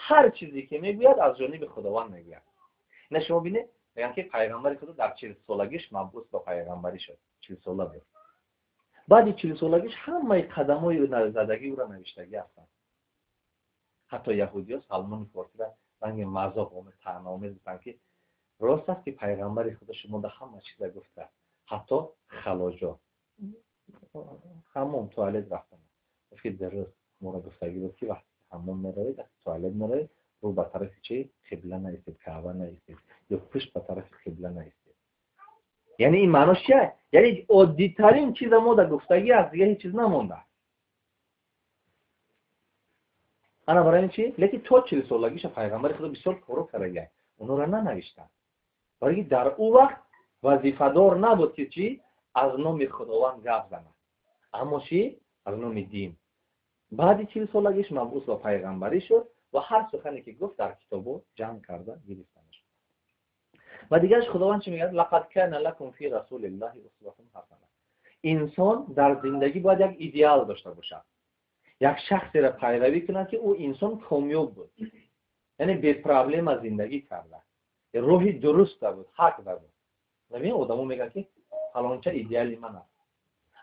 ҳар чизе ки мегӯяд, аз ҷониби Худованд мегӯяд. Ина шумо бинед, мегӯянд, ки пайғамбари Худо дар 40-солагиш мабус ба пайғамбарӣ шуд, 40 сола буд. Баъди 40-солагиш ҳамаи қадамҳои задагӣ ӯро навиштагӣ ҳастанд. Ҳатто яҳудиё Салмони Форсиро ранги мазоқ омез, таънаомез гуфтанд, ки рост аст, ки пайғамбари Худо шумо да ҳама чиза гуфта, ҳатто халоҷо, ҳаммом, туалет рафтан. Гуфт, ки дуруст, моро гуфтагӣ буд, ки вақте ҳаммом меравед, туалет меравед, рӯ ба тарафи чи қибла наистед, Каъба наистед ё пушт ба тарафи қибла наистед. Яъне ин маънош чия? Яъне оддитарин чиза мо да гуфтагӣ аст, дига ҳеҷ чиз намонда. Ана барои ин чи? Лекин то 40-солагиша пайғамбари Худо бисёр коро кардагиа, онҳоро нанавиштанд, барои ки дар ӯ вақт вазифадор набуд, ки чӣ, аз номи Худованд гап занад, аммо чӣ, аз номи дин. Баъди 40-солагиш мабус ба пайғамбарӣ шуд ва ҳар сухане ки гуфт, дар китобо ҷамъ карда гирифтанаш. Ва дигараш, Худованд чӣ мегӯяд? Лақад кана лакум фи расулиллаҳи усватун ҳасана. Инсон дар зиндагӣ бояд як идеал дошта бошад, як шахсеро пайравӣ кунад, ки ӯ инсон комёб буд, яъне бепроблема зиндагӣ карда, роҳи дуруста буд, ҳақ да буд. Бибин, одамо мегӯянд, ки фалонча идеали ман аст.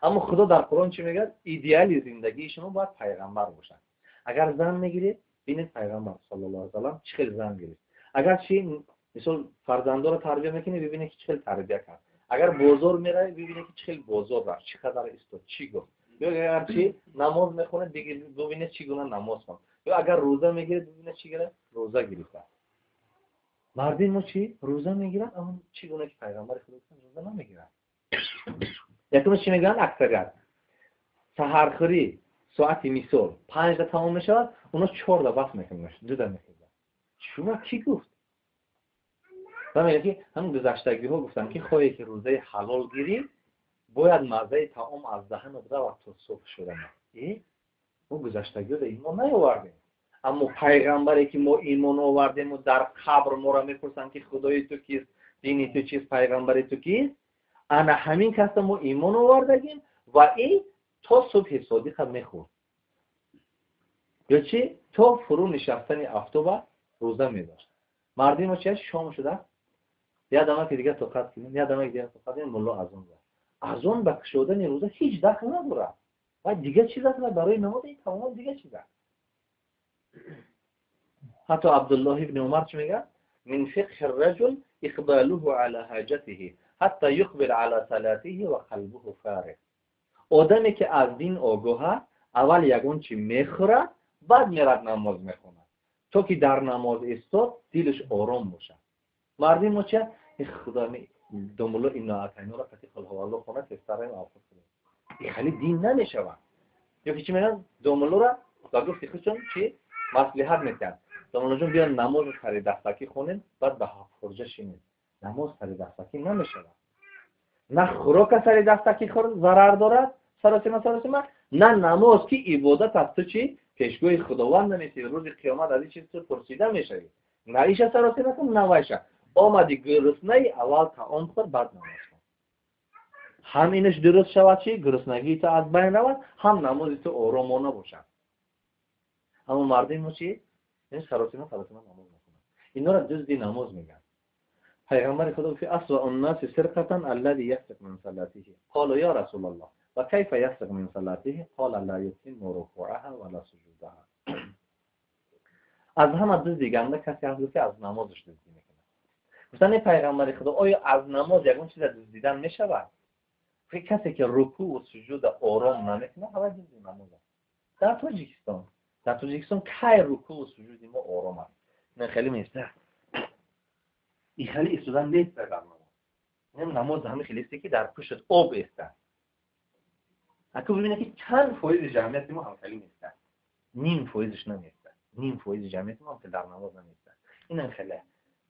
Аммо Худо дар Қуръон чӣ мегӯяд? Идеали зиндагии шумо бояд пайғамбар бошад. Агар зан мегиред, бинед, пайғамбар саллаллоҳу алайҳи васаллам чӣ хел зан гирифт. Агар чи, мисол, фарзандоро тарбия мекунӣ, бибинед, ки чӣ хел тарбия кард. Агар бозор меравӣ, бибинед, ки чӣ хел бозор рафт, чӣ қадар истод, чӣ гуфт. Ё агар чи намоз мехонед, бибинед, чӣ гуна намоз хонд. Ё агар рӯза мегиред, бибинед, чӣ гуна рӯза гирифтааст. Мардини мо чӣ, рӯза мегирад, аммо чӣ гуна ки пайғамбари Худо гуфтанд, рӯза намегирад. Якумаш, чӣ мегӯянд аксарият? Саҳархӯрӣ соати, мисол, 5-да тамом мешавад, оно 4-да бас мекунад, 2-да мехӯрад. Шумо кӣ гуфт? Ва мегӯяд, ки ҳам гузаштагиҳо гуфтанд, ки хоҳе ки рӯзаи ҳалол гирӣ, бояд маззаи таом аз даҳанат равад то субҳ шудана. Э, мо гузаштагиҳоро имон наёвардем, аммо пайғамбаре ки мо имон овардему, дар қабр моро мепурсанд, ки худои ту кист, дини ту чист, пайғамбари ту кист, ана ҳамин каса мо имон овардагим ва ин то субҳи содиқа мехӯрд ё чи, то фурӯ нишастани афтоба рӯза медошт. Мардини мо чи, шом шуда, як дамаки дига тоқат кунем, як дамаки дига тоқат кунем, мулло азон зад. Азон ба кушодани рӯза ҳеҷ дахл надорад ва дига чиз аст ва барои намоз ин тамоман дига чиз аст. Ҳатто Абдуллоҳ ибни Умар чӣ мегӯяд? Мин фиқҳи рраҷул иқбалуҳу ала ҳаҷатиҳи ҳатта юқбил ала салатиҳи ва қалбуҳу фариғ. Одаме ки аз дин огоҳ аст, аввал ягон чи мехӯрад, Баъд мерад, намоз мехонад, то ки дар намоз истод, дилаш ором бошад. Мардими мо чия? Худо, домулло инна аътайноро қати қулҳувалло хона, тезтар авқот кунем. И хали дин намешавад. Ё ки чӣ мегӯянд? Домуллора ба гуфти худшон чӣ маслиҳат метиҳанд: «Домуллоҷон, биё, намозро сари дастакӣ хонем, баъд ба ҳафтхурҷа шинем». Намоз сари дастакӣ намешавад. На хӯрока сари дастакӣ хӯр зарар дорад, саросима, саросима, на намоз, ки ибодат аст. Ту чӣ пешгоҳи Худованд намесӣ, рӯзи қиёмат аз ин чиз ту пурсида мешавӣ. На иша саросима кун, на вайша. Омади гуруснаи, аввал таом хӯр, баъд намоз кун. Ҳам инаш дуруст шавад, чи гуруснагии ту аз байн равад, ҳам намози ту оромона бошад. Аммо мардуми мо чи? Саросима, саросима намоз мекунад. Инора дузди намоз мегӯянд. Пайғамбари Худо гуфт: أسوأ الناس سرقة الذي يسرق من صلاته. قالوا يا رسول الله، وكيف يسرق من صلاته؟ قال لا يتم ركوعها ولا سجودها. Аз ҳама дузди ганда касе ҳаст, ки аз намозаш дуздӣ мекунад. Гуфтанд: «Эй пайғамбари Худо, оё аз намоз ягон чиза дуздидан мешавад?» Касе ки рукӯъу суҷуда ором намекунад, ҳавай дузди намоз аст. Дар Тоҷикистон кай рукӯъу суҷуди мо ором аст? Не, хеле места, и хеле истодан нест дар намоз. Намоз ҳами хелесте, ки дар пуштат об эста. Аку бибинед, ки чанд фоизи ҷамъияти мо ҳамхелӣ неста. Ним фоизиш наместа, ним фоизи ҷамъияти мо ҳамхел дар намоз наместа. Инам хеле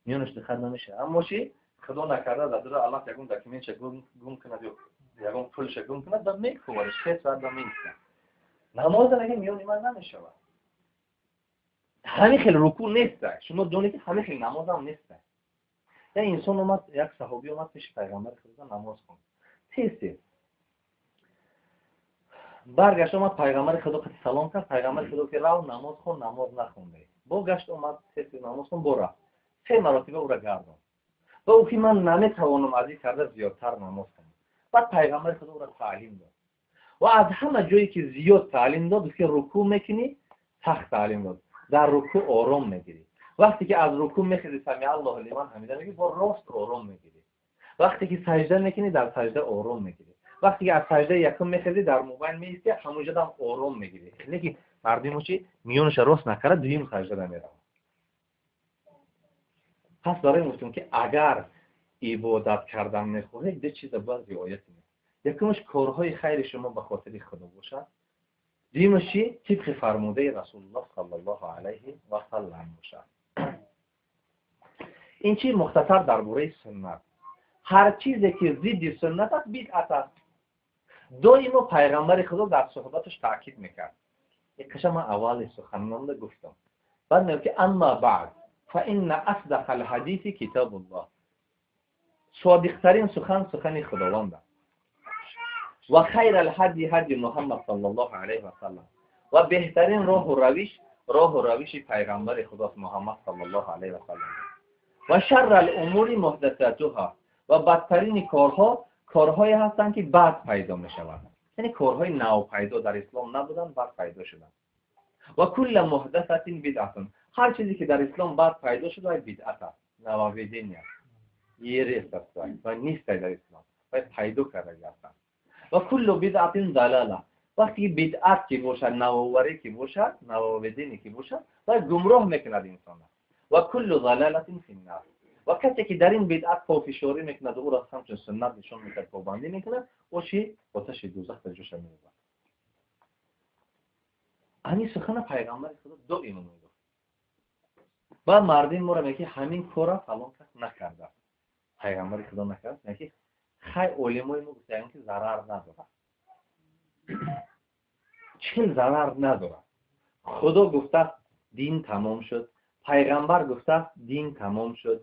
миёнаш диққат намешавад. Аммо чи, Худо накарда, дар дура Аллах ягон документша гум кунад ё ягон пулша гум кунад, ба мекувариш 3 соат ба меиста. Намоза мега, миёни ман намешавад. Ҳамин хел рукӯъ неста. Шумо донед, ки ҳамин хел намозам неста. Як инсон омад, як саҳобӣ омад пеши пайғамбари Худо, намоз хонд тез тез баргашт, омад, пайғамбари Худо қати салом кард. Пайғамбари Худо ки: «Рав, намоз хон, намоз нахонде». Бо гашт, омад, тез тез намоз хон, бо рафт. Се маротиба ӯра гардон ва ӯ ки: «Ман наметавонам аз ин карда зиёдтар намоз хонам». Баъд пайғамбари Худо ӯра таълим дод ва аз ҳама ҷое ки зиёд таълим дод, гуфт ки рукӯъ мекунӣ, сахт таълим дод. Дар рукӯъ ором мегирӣ, вақте ки аз рукӯъ мехезӣ, سمع الله لمن حمده мегӣ, бо рост ором мегирӣ. Вақте ки саҷда мекунӣ, дар саҷда ором мегирӣ. Вақте ки аз саҷдаи якум мехезӣ, дар мобайн меистӣ, ҳамонҷодам ором мегирӣ. Не ки мардумо чи миёнаша рост накарда, дуюм саҷдада меравад. Пас барои гуфтем, ки агар ибодат кардан мехоҳед, ду чиза бояд риоя кунед. Якумаш, корҳои хайри шумо ба хотири Худо бошад. Дуюмаш чи? Тибқи фармудаи Расулуллоҳ саллаллоҳу алайҳи васаллам бошад. Ин чи мухтасар дар бораи суннат. Ҳар чизе ки зидди суннат аст, бидъат аст. Доимо пайғамбари Худо дар суҳбаташ таъкид мекард. Қиша ман аввали суханонда гуфтам. Баъд мегӯяд ки: أما بعد، فإن أصدق الحديث كتاب الله. Содиқтарин сухан сухани Худованд аст. وخير الهدي هدي محمد صلى الله عليه وسلم. Ва беҳтарин роҳу равиш роҳу равиши пайғамбари Худост Муҳаммад саллаллоҳу алайҳи васаллам. وشر الأمور محدثاتها. Ва бадтарини корҳо корҳое ҳастанд, ки баъд пайдо мешаванд, яъне корҳои навпайдо, дар ислом набуданд, баъд пайдо шуданд. وكل محدثة بدعة. Ҳар чизе ки дар ислом баъд пайдо шуд, вай бидъат аст, нововведение аст, ересь аст ва нистай дар ислом, вай пайдо кардаги ҳастанд. وكل بدعة ضلالة. Вақте ки бидъат ки бошад, навоварӣ ки бошад, нововведение ки бошад, вай гумроҳ мекунад инсона. وكل ضلالة في النار. Ва касе ки дар ин бидъат пофишорӣ мекунад, ӯро ҳамчун суннат нишон мекунад, побандӣ мекунад, ӯ чи оташи дӯзах дар ҷоша меёбад. Ҳамин сухана пайғамбари Худо доимо мегуфт. Баъд мардими моро меги, ҳамин кора фалон кас накардааст, пайғамбари Худо накардааст. Меги, хай, олимои мо гуфтаям, ки зарар надорад. Чил зарар надорад? Худо гуфтааст, дин тамом шуд, пайғамбар гуфтааст, дин тамом шуд,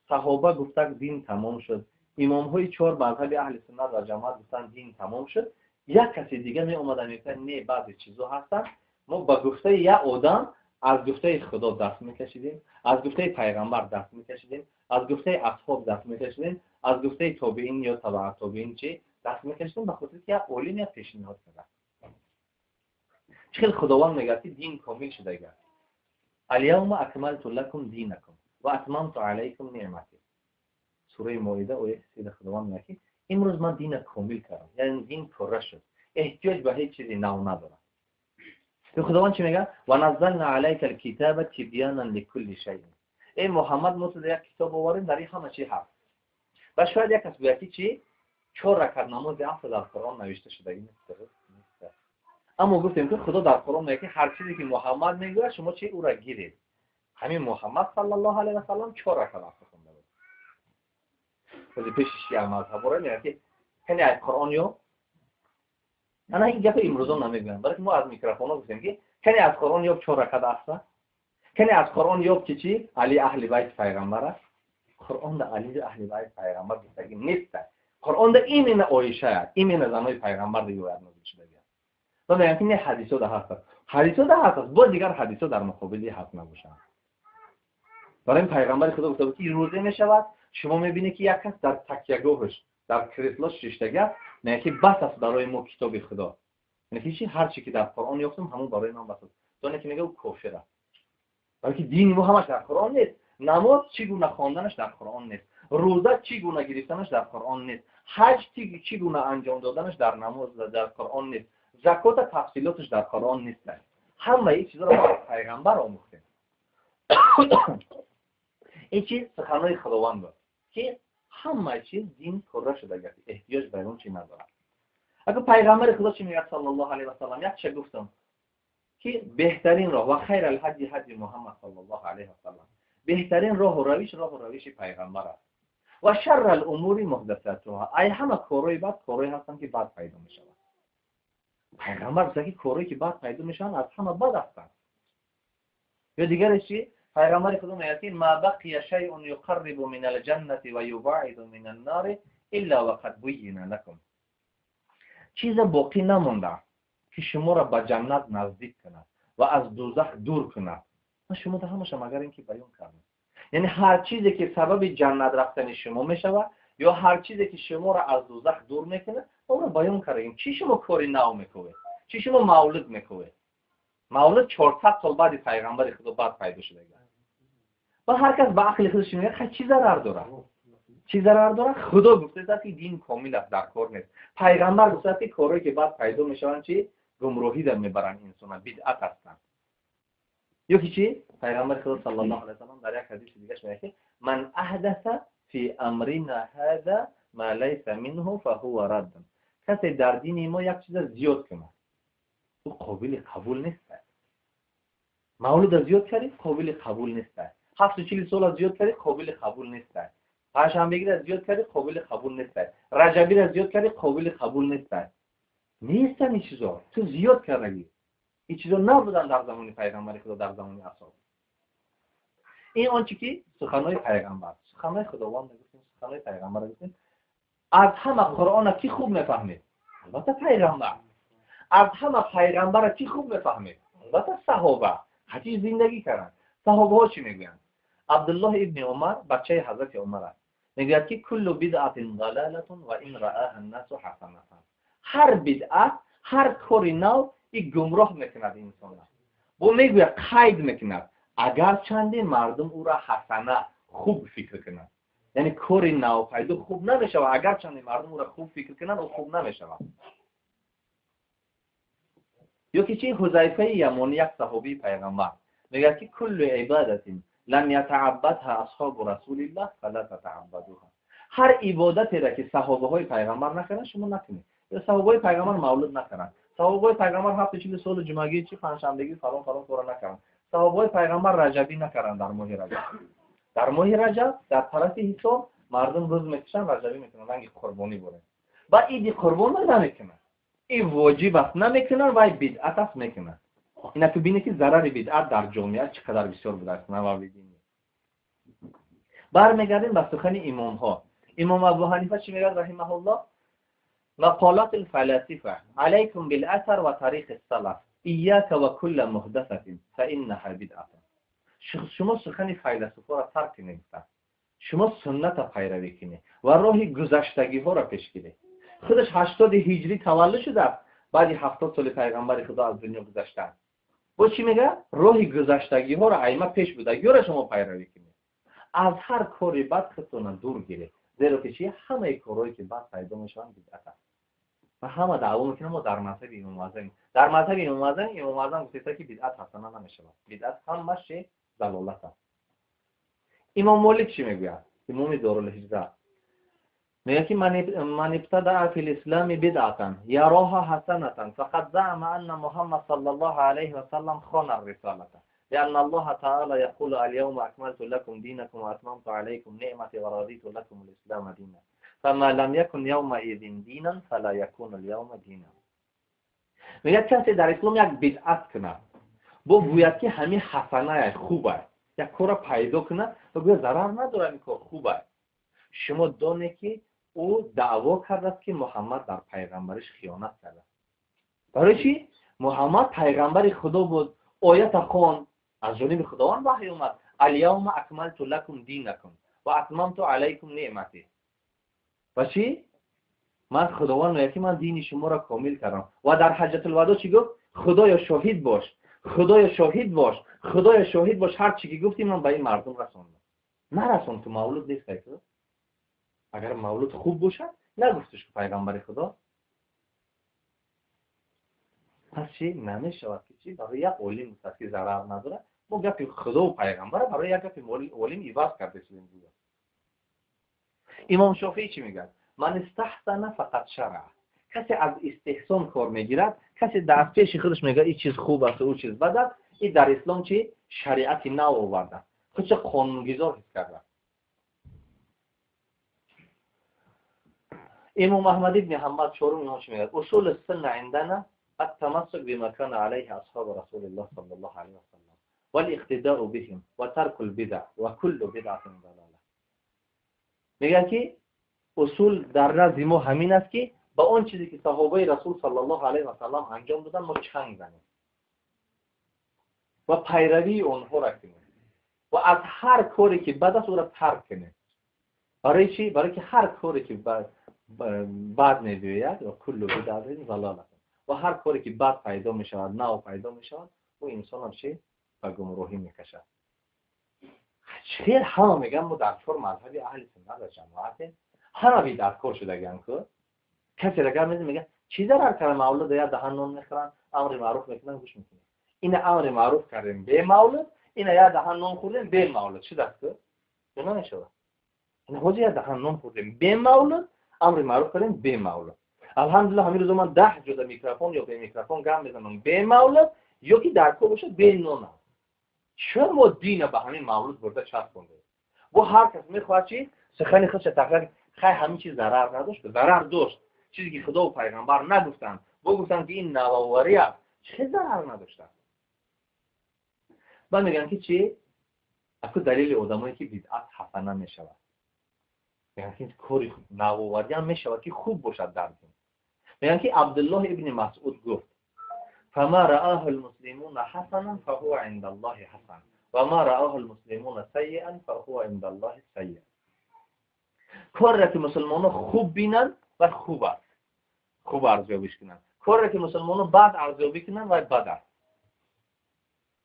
саҳоба гуфтааст, дин тамом шуд, имомҳои чор мазҳаби аҳли суннат ва ҷамоат гуфтанд, дин тамом шуд. Як каси дига меомада, мегуфтад: «Не, баъзе чизо ҳастанд». Мо ба гуфтаи як одам аз гуфтаи Худо даст мекашидем, аз гуфтаи пайғамбар даст мекашидем, аз гуфтаи асҳоб даст мекашидем, аз гуфтаи тобеин ё табаа тобеин чи даст мекашидем, ба хотире ки як олим як пешниҳод карда. Чӣ хел Худованд мегӯяд, ки дин комил шудага: اليوم أكملت لكم دينكم وأتممت عليكم نعمتي. Сураи Моида, ояти 30. Худованд мегӯяд, ки имрӯз ман дина комил кардам, яъне дин пурра шуд, эҳтиёҷ ба ҳеҷ чизи нав надорам. Худованд чӣ мегӯяд? Ва наззална алайка алкитаба тибьянан ликулли шайъ. Эй Муҳаммад, мо ту як китоб овардем, дар ин ҳама чӣ ҳаст. Ва шояд як кас гӯяд ки чӣ? 4 ракат намози аср дар Қуръон навишта шудагӣ нест. Аммо гуфтем ки Худо дар Қуръон мегӯяд ки ҳар чизе ки Муҳаммад мегӯяд, шумо чӣ ӯро гиред. Ҳамин Муҳаммад саллаллоҳу алайҳи васаллам 4 ракат аср хонда буд. Бози пеши шиа мазҳабора мегӯяд ки кани аз Қуръон ё ана ин гапа имрӯзон намегӯянд, балки мо аз микрофонҳо гуфтем ки кани аз Қуръон ёб 4 ракат аср, кани аз Қуръон ёб ки чӣ Али аҳли байт пайғамбар аст. Қуръон да Али аҳли байт пайғамбар гуфтагӣ нест. Қуръон да именно Оиша аст, именно занои пайғамбар ривоят нозил шудагӣ аст. Ва мегӯянд ки не, ҳадисо да ҳаст, ҳадисо да ҳаст, боз дигар ҳадисо дар муқобили ҳаст набошанд. Барои ин пайғамбари Худо гуфта буд ки рӯзе мешавад, шумо мебинед ки як кас дар такягоҳаш, дар креслош шиштагӣ аст, мегӯяд ки бас аст барои мо китоби Худо. Яъне ки чӣ? Ҳар чӣ ки дар Қуръон ёфтам, ҳамон барои ман бас аст. Доне ки мегӯяд, ӯ кофир аст. Барои ки дини мо ҳамаш дар Қуръон нест. Намоз чӣ гуна хонданаш дар Қуръон нест. Рӯза чӣ гуна гирифтанаш дар Қуръон нест. Ҳаҷ чӣ гуна анҷом доданаш дар намоз дар Қуръон нест. Закота тафсилоташ дар Қуръон нест. Ҳамаи ин чизро мо аз пайғамбар омӯхтем. Ин чиз суханҳои Худованд буд ки ҳама чиз дин пурра шудагӣ, эҳтиёҷ ба он чи надорад. Агар пайғамбари Худо чӣ мегӯяд саллаллоҳу алайҳи васаллам? Якча гуфтам ки беҳтарин роҳ ва хайр алҳадй ҳадйи Муҳаммад саллаллоҳу алайҳи васаллам, беҳтарин роҳу равиш роҳу равиши пайғамбар аст. Ва шарр алумури муҳдасатуҳа, ай ҳама корҳои бад корҳое ҳастанд ки бад пайдо мешаванд. Пайғамбар гуфта ки корҳое ки бад пайдо мешаванд аз ҳама бад ҳастанд. Ё дигареш чӣ? Пайғамбари Худо мегӯяд ки ма бақия шайъун юқаррибу мин алҷаннати ва юбаиду мин аннари илла вақад буйина лакум. Чизе боқӣ намонда ки шуморо ба ҷаннат наздик кунад ва аз дӯзах дур кунад. Ман шумо да ҳамаша магар ин ки баён кардам. Яъне ҳар чизе ки сабаби ҷаннат рафтани шумо мешавад ё ҳар чизе ки шуморо аз дӯзах дур мекунад, онро баён кардем. Чӣ шумо кори нав мекунед? Чӣ шумо мавлид мекунед? Мавлид 400 сол баъди пайғамбари Худо баъд пайдо шудагӣ. Ва ҳар кас ба ақли худаш мегӯяд, хай чӣ зарар дорад? Чӣ зарар дорад? Худо гуфтааст ки дин комил аст, дар кор нест. Пайғамбар гуфтааст ки корҳое ки баъд пайдо мешаванд чӣ? Гумроҳӣ дар мебаранд инсона, бидъат ҳастанд. Ё ки чӣ? Пайғамбари Худо саллаллоҳу алайҳи васаллам дар як ҳадиси дигараш мегӯяд ки ман аҳдаса фи амрина ҳаза ма лайса минҳу фаҳува радд. Касе дар дини мо як чиза зиёд кунад, ӯ қобили қабул нест. Мавлуда зиёд кардӣ, қобили қабул нест. 740 сола зиёд кардӣ, қобили қабул нест. Панҷшанбегиро зиёд кардӣ, қобили қабул нест. Раҷабиро зиёд кардӣ, қобили қабул нест. Нестанд ин чизо, ту зиёд кардагӣ. Ин чизо набуданд дар замони пайғамбари Худо, дар замони асҳоб. Ин он чи ки суханҳои пайғамбар, суханҳои Худованд гуфтем, суханҳои пайғамбар гуфтем. Аз ҳама Қуръонро кӣ хуб мефаҳмед? Албатта пайғамбар. Аз ҳама пайғамбарро кӣ хуб мефаҳмед? Албатта саҳоба. Ҳадис зиндагӣ карданд. Саҳобаҳо чӣ мегӯянд? Абдуллоҳ ибни Умар бачаи ҳазрати Умар аст. Мегӯяд ки куллу бидъатин далалатун ва ин раъаҳа аннасу ҳасанатан. Ҳар бидъат, ҳар кори нав ин гумроҳ мекунад инсонро. Бо мегӯяд, қайд мекунад, агарчанде мардум ӯро ҳасана хуб фикр кунад. Яъне кори навпайдо хуб намешавад, агарчанде мардум ӯро хуб фикр кунанд, ӯ хуб намешавад. Ё ки чӣ? Ҳузайфаи Ямонӣ, як саҳобии пайғамбар, мегӯяд ки куллу ибадатин лам ятааббадҳа асҳобу расулиллаҳ фала татааббадуҳа. Ҳар ибодатеро ки саҳобаҳои пайғамбар накарданд, шумо накунед. Ё саҳобаҳои пайғамбар мавлуд накарданд, саҳобаҳои пайғамбар 740 солу ҷумъагӣ чи панҷшанбегӣ фалон фалон кора накарданд, саҳобаҳои пайғамбар раҷабӣ накарданд. Дар моҳи раҷаб, дар моҳи раҷаб дар тарафи ҳисоб мардум рӯз мекушанд, раҷабӣ мекунанд, ранги қурбонӣ борем. Ба иди қурбон намекунанд, ин воҷиб аст намекунанд, вай бидъат аст мекунанд. Ина ту бинӣ ки зарари бидъат дар ҷомеа чӣ қадар бисёр будааст. Нававидини бармегардем ба сухани имомҳо. Имом Абу Ҳанифа чӣ мегӯяд раҳимаҳуллоҳ? مقالات الفلاسفة عليكم بالأثر وطريق السلف إياك وكل محدثة فإنها بدعة. شما سخنی فیلسوفا را ترک کنید، شما سنت پیروی کنید و راه گذشتگی ها را پیش گیرید. خودش 80 هجری تولد شده، بعد 70 سال پیغمبر خدا از دنیا گذشته. با چی میگه؟ راه گذشتگی ها را ائمه پیش بوده، را شما پیروی کنید. از هر کاری بد خودتون دور گیرید، زیرا که چی؟ همه کارهایی که بد پیدا میشوند بدعت است. Ва ҳама даъво мекунанд, мо дар мазҳаби Имом Аъзам. Дар мазҳаби Имом Аъзам, Имом Аъзам гуфтааст, ки бидъат ҳасана намешавад. Бидъат ҳамааш залолат аст. Имом Молик чӣ мегӯяд? Имоми Дорулҳиҷра мегӯяд, ки ман ибтадаъа фил ислами бидъатан яроҳа ҳасанатан фақад заъма анна Муҳаммад саллаллоҳу алайҳи васаллам хона рисалата لأن الله تعالى يقول اليوم أكملت لكم دينكم وأتممت عليكم نعمتي ورضيت لكم الإسلام دينا فما لم يكن يومئذ دينا فلا يكون اليوم دينا. میگه کسی در اسلام یک بدعت کنه، با گوید که همین حسنه خوبه، یک کار پیدا کنه و گوید ضرر نداره، این کار خوبه. شما دانه که او دعوا کرده است که محمد در پیغمبرش خیانت کرده. برای چی؟ محمد پیغمبر خدا بود، آیت خوان، از جانب خداوند وحی اومد، الیوم اکملت لکم دینکم و اتممت علیکم نعمتی. و چی؟ من خداوند میگه که من دین شما را کامل کردم. و در حجت الوداع چی گفت؟ خدایا شاهد باش، خدایا شاهد باش، خدایا شاهد باش، هر چی که گفتی من به این مردم رساندم. نرساند که مولود نیست. اگر مولود خوب باشد نگفتش که پیغمبر خدا. پس چی نمیشود که چی برای یک عالم گفت که ضرر نداره. ما گپ خدا و پیغمبر برای یک گپ عالم عوض کرده شدیم. امام شافعی چی میگه؟ من استحسن فقط شرع. کسی از استحسان کار میگیرد، کسی در پیش خودش میگه این چیز خوب است و او چیز بد است، این در اسلام چی شریعت نو آورده، خودش قانونگذار حس کرده. امام احمد ابن حنبل چهارم امام چی میگه؟ اصول السنه عندنا التمسك بما كان عليه اصحاب رسول الله صلى الله عليه وسلم والاقتداء بهم وترك البدع وكل بدعه ضلاله. میگه که اصول در نزد ما همین است که با آن چیزی که صحابه رسول صلی الله علیه و سلم انجام دادن ما چنگ زنیم و پیروی آنها را کنیم و از هر کاری که بد است او را ترک کنیم. برای چی؟ برای که هر کاری که بد می‌بیاید و کل بدعت ضلاله، و هر کاری که بد پیدا می‌شود، نو پیدا می‌شود، او انسان هم چی به گمراهی می‌کشد. خیلی همه میگن ما در چهار مذهب اهل سنت و جماعت همه بدعتکار شدگن که کسی را میزنه میگه چی ضرر کرده مولد یا دهن نون میخورن، امر معروف میکنن گوش میکنن. این امر معروف کردیم به مولد، این یا دهن نون خوردیم به مولد، چی دست که نمیشه. این حوزه یا دهن نون خوردیم به مولد، امر معروف کردیم به مولد. الحمدلله همین روز من 10 جدا میکروفون یا به میکروفون گام میزنم به مولد، یا که در کو باشه به نون. چرا ما دین به همین مولد برده چسبونده؟ و هر کس میخواد چی سخن خودش تقریر. خیر همین چیز ضرر نداشت، ضرر داشت. چیزی که خدا و پیغمبر نگفتن، با گفتن که این نوآوری است، چه ضرر نداشتن. بعد میگن که چی؟ اکو دلیل آدمایی که بدعت حسنه میشود، میگن که کاری نوآوری هم میشود که خوب باشد در دین. میگن که عبدالله ابن مسعود گفت فما رآه المسلمون حسنا فهو عند الله حسن و ما رآه المسلمون سیئا فهو عند الله سیئ. کار را که مسلمان‌ها خوب بینن و خوب است، خوب ارزیابیش کنن. کار را که مسلمان‌ها بد ارزیابی کنن و بد است.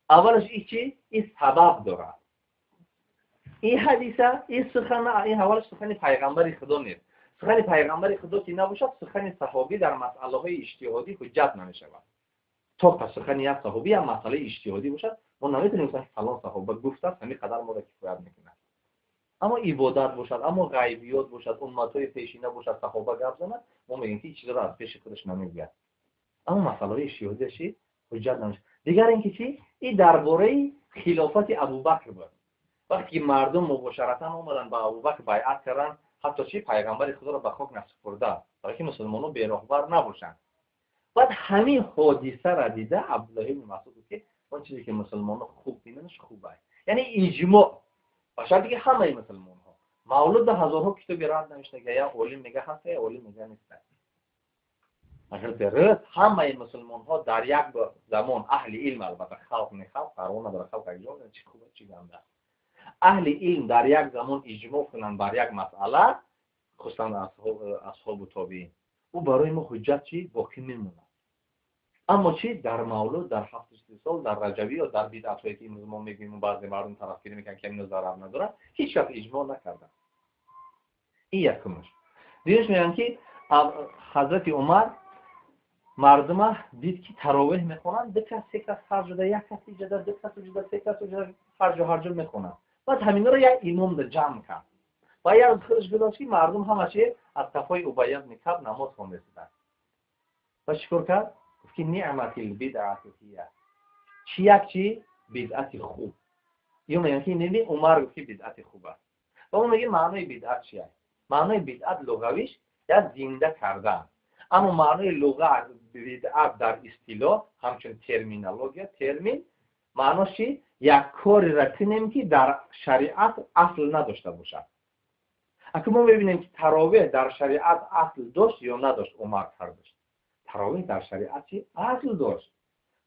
اولش این چی؟ این سبب داره. این حدیثه، این سخن، این اولش سخن پیغمبر خدا نیست. سخن پیغمبر خدا که نباشد، سخن صحابی در مسئله های اجتهادی حجت نمیشود. تا پس سخن یک صحابی هم مسئله اجتهادی باشد، ما نمیتونیم مثلا فلان صحابه گفته است همین قدر ما را کفایت میکنه. اما عبادت باشد، اما غیبیات باشد، امت‌های پیشینه باشد، صحابه گپ زند، ما میگیم که چیزا را از پیش خودش نمیگوید. اما مسئله اجتهادی حجت نمیشه. دیگر اینکه چی؟ این درباره خلافت ابوبکر بود. وقتی مردم مباشرتا اومدن با ابوبکر بیعت کردن، حتی چی پیغمبر خدا را به خاک نسپرده، برای که مسلمان‌ها بی راهبر نباشند. بعد همین حادثه را دیده عبدالله بن مسعود که اون چیزی که مسلمان‌ها خوب بیننش خوبه، یعنی اجماع باشد دیگه همه مسلمان‌ها. مولود هزارها کتاب رد نوشته که یا عالم میگه هست یا عالم میگه نیست. اگر درست همه مسلمان‌ها در یک زمان اهل علم، البته خلق نه خلق پروا نداره، خلق یک جا چی خوبه چی گنده، اهل علم در یک زمان اجماع کنند بر یک مسئله، خصوصا اصحاب و تابعین، او برای ما حجت چی باقی میمونه. اما چی در مولود، در 73 سال، در رجبی یا در بدعت هایی که امروز ما میگیم و بعضی مردم طرفداری میکنن که اینو ضرر نداره، هیچ وقت اجماع نکردن. این یکمش. دیگهش میگن که حضرت عمر Мардума дид, ки таровеҳ мехонанд, ду кас, се кас ҳар ҷода, як кас иҷода, ду кас иҷода, се кас иҷода, ҳар ҷо, ҳар ҷо мехонанд. Баъд ҳаминро як имом ҷамъ кард ва як рӯз худаш гузошт, ки мардум ҳамаши аз қафои Убайя ибни Каб намоз хонда истоданд. Ва чӣ кор кард? Гуфт, ки نعمت البدعة هي. Чӣ як чӣ бидъати хуб. Ё мегӯянд, ки неби Умар гуфт, ки бидъати хуб аст. Ва мо мегӯем, маънои бидъат чи аст? Маънои бидъат луғавиш як зинда кардан, аммо маънои луға бидъат дар истилоҳ, ҳамчун терминология, термин, маънош чи? Як кореро кунем, ки дар шариат асл надошта бошад. Ака, мо мебинем, ки таровеҳ дар шариат асл дошт ё надошт? Умар кардаш. Таровеҳ дар шариат чи асл дошт.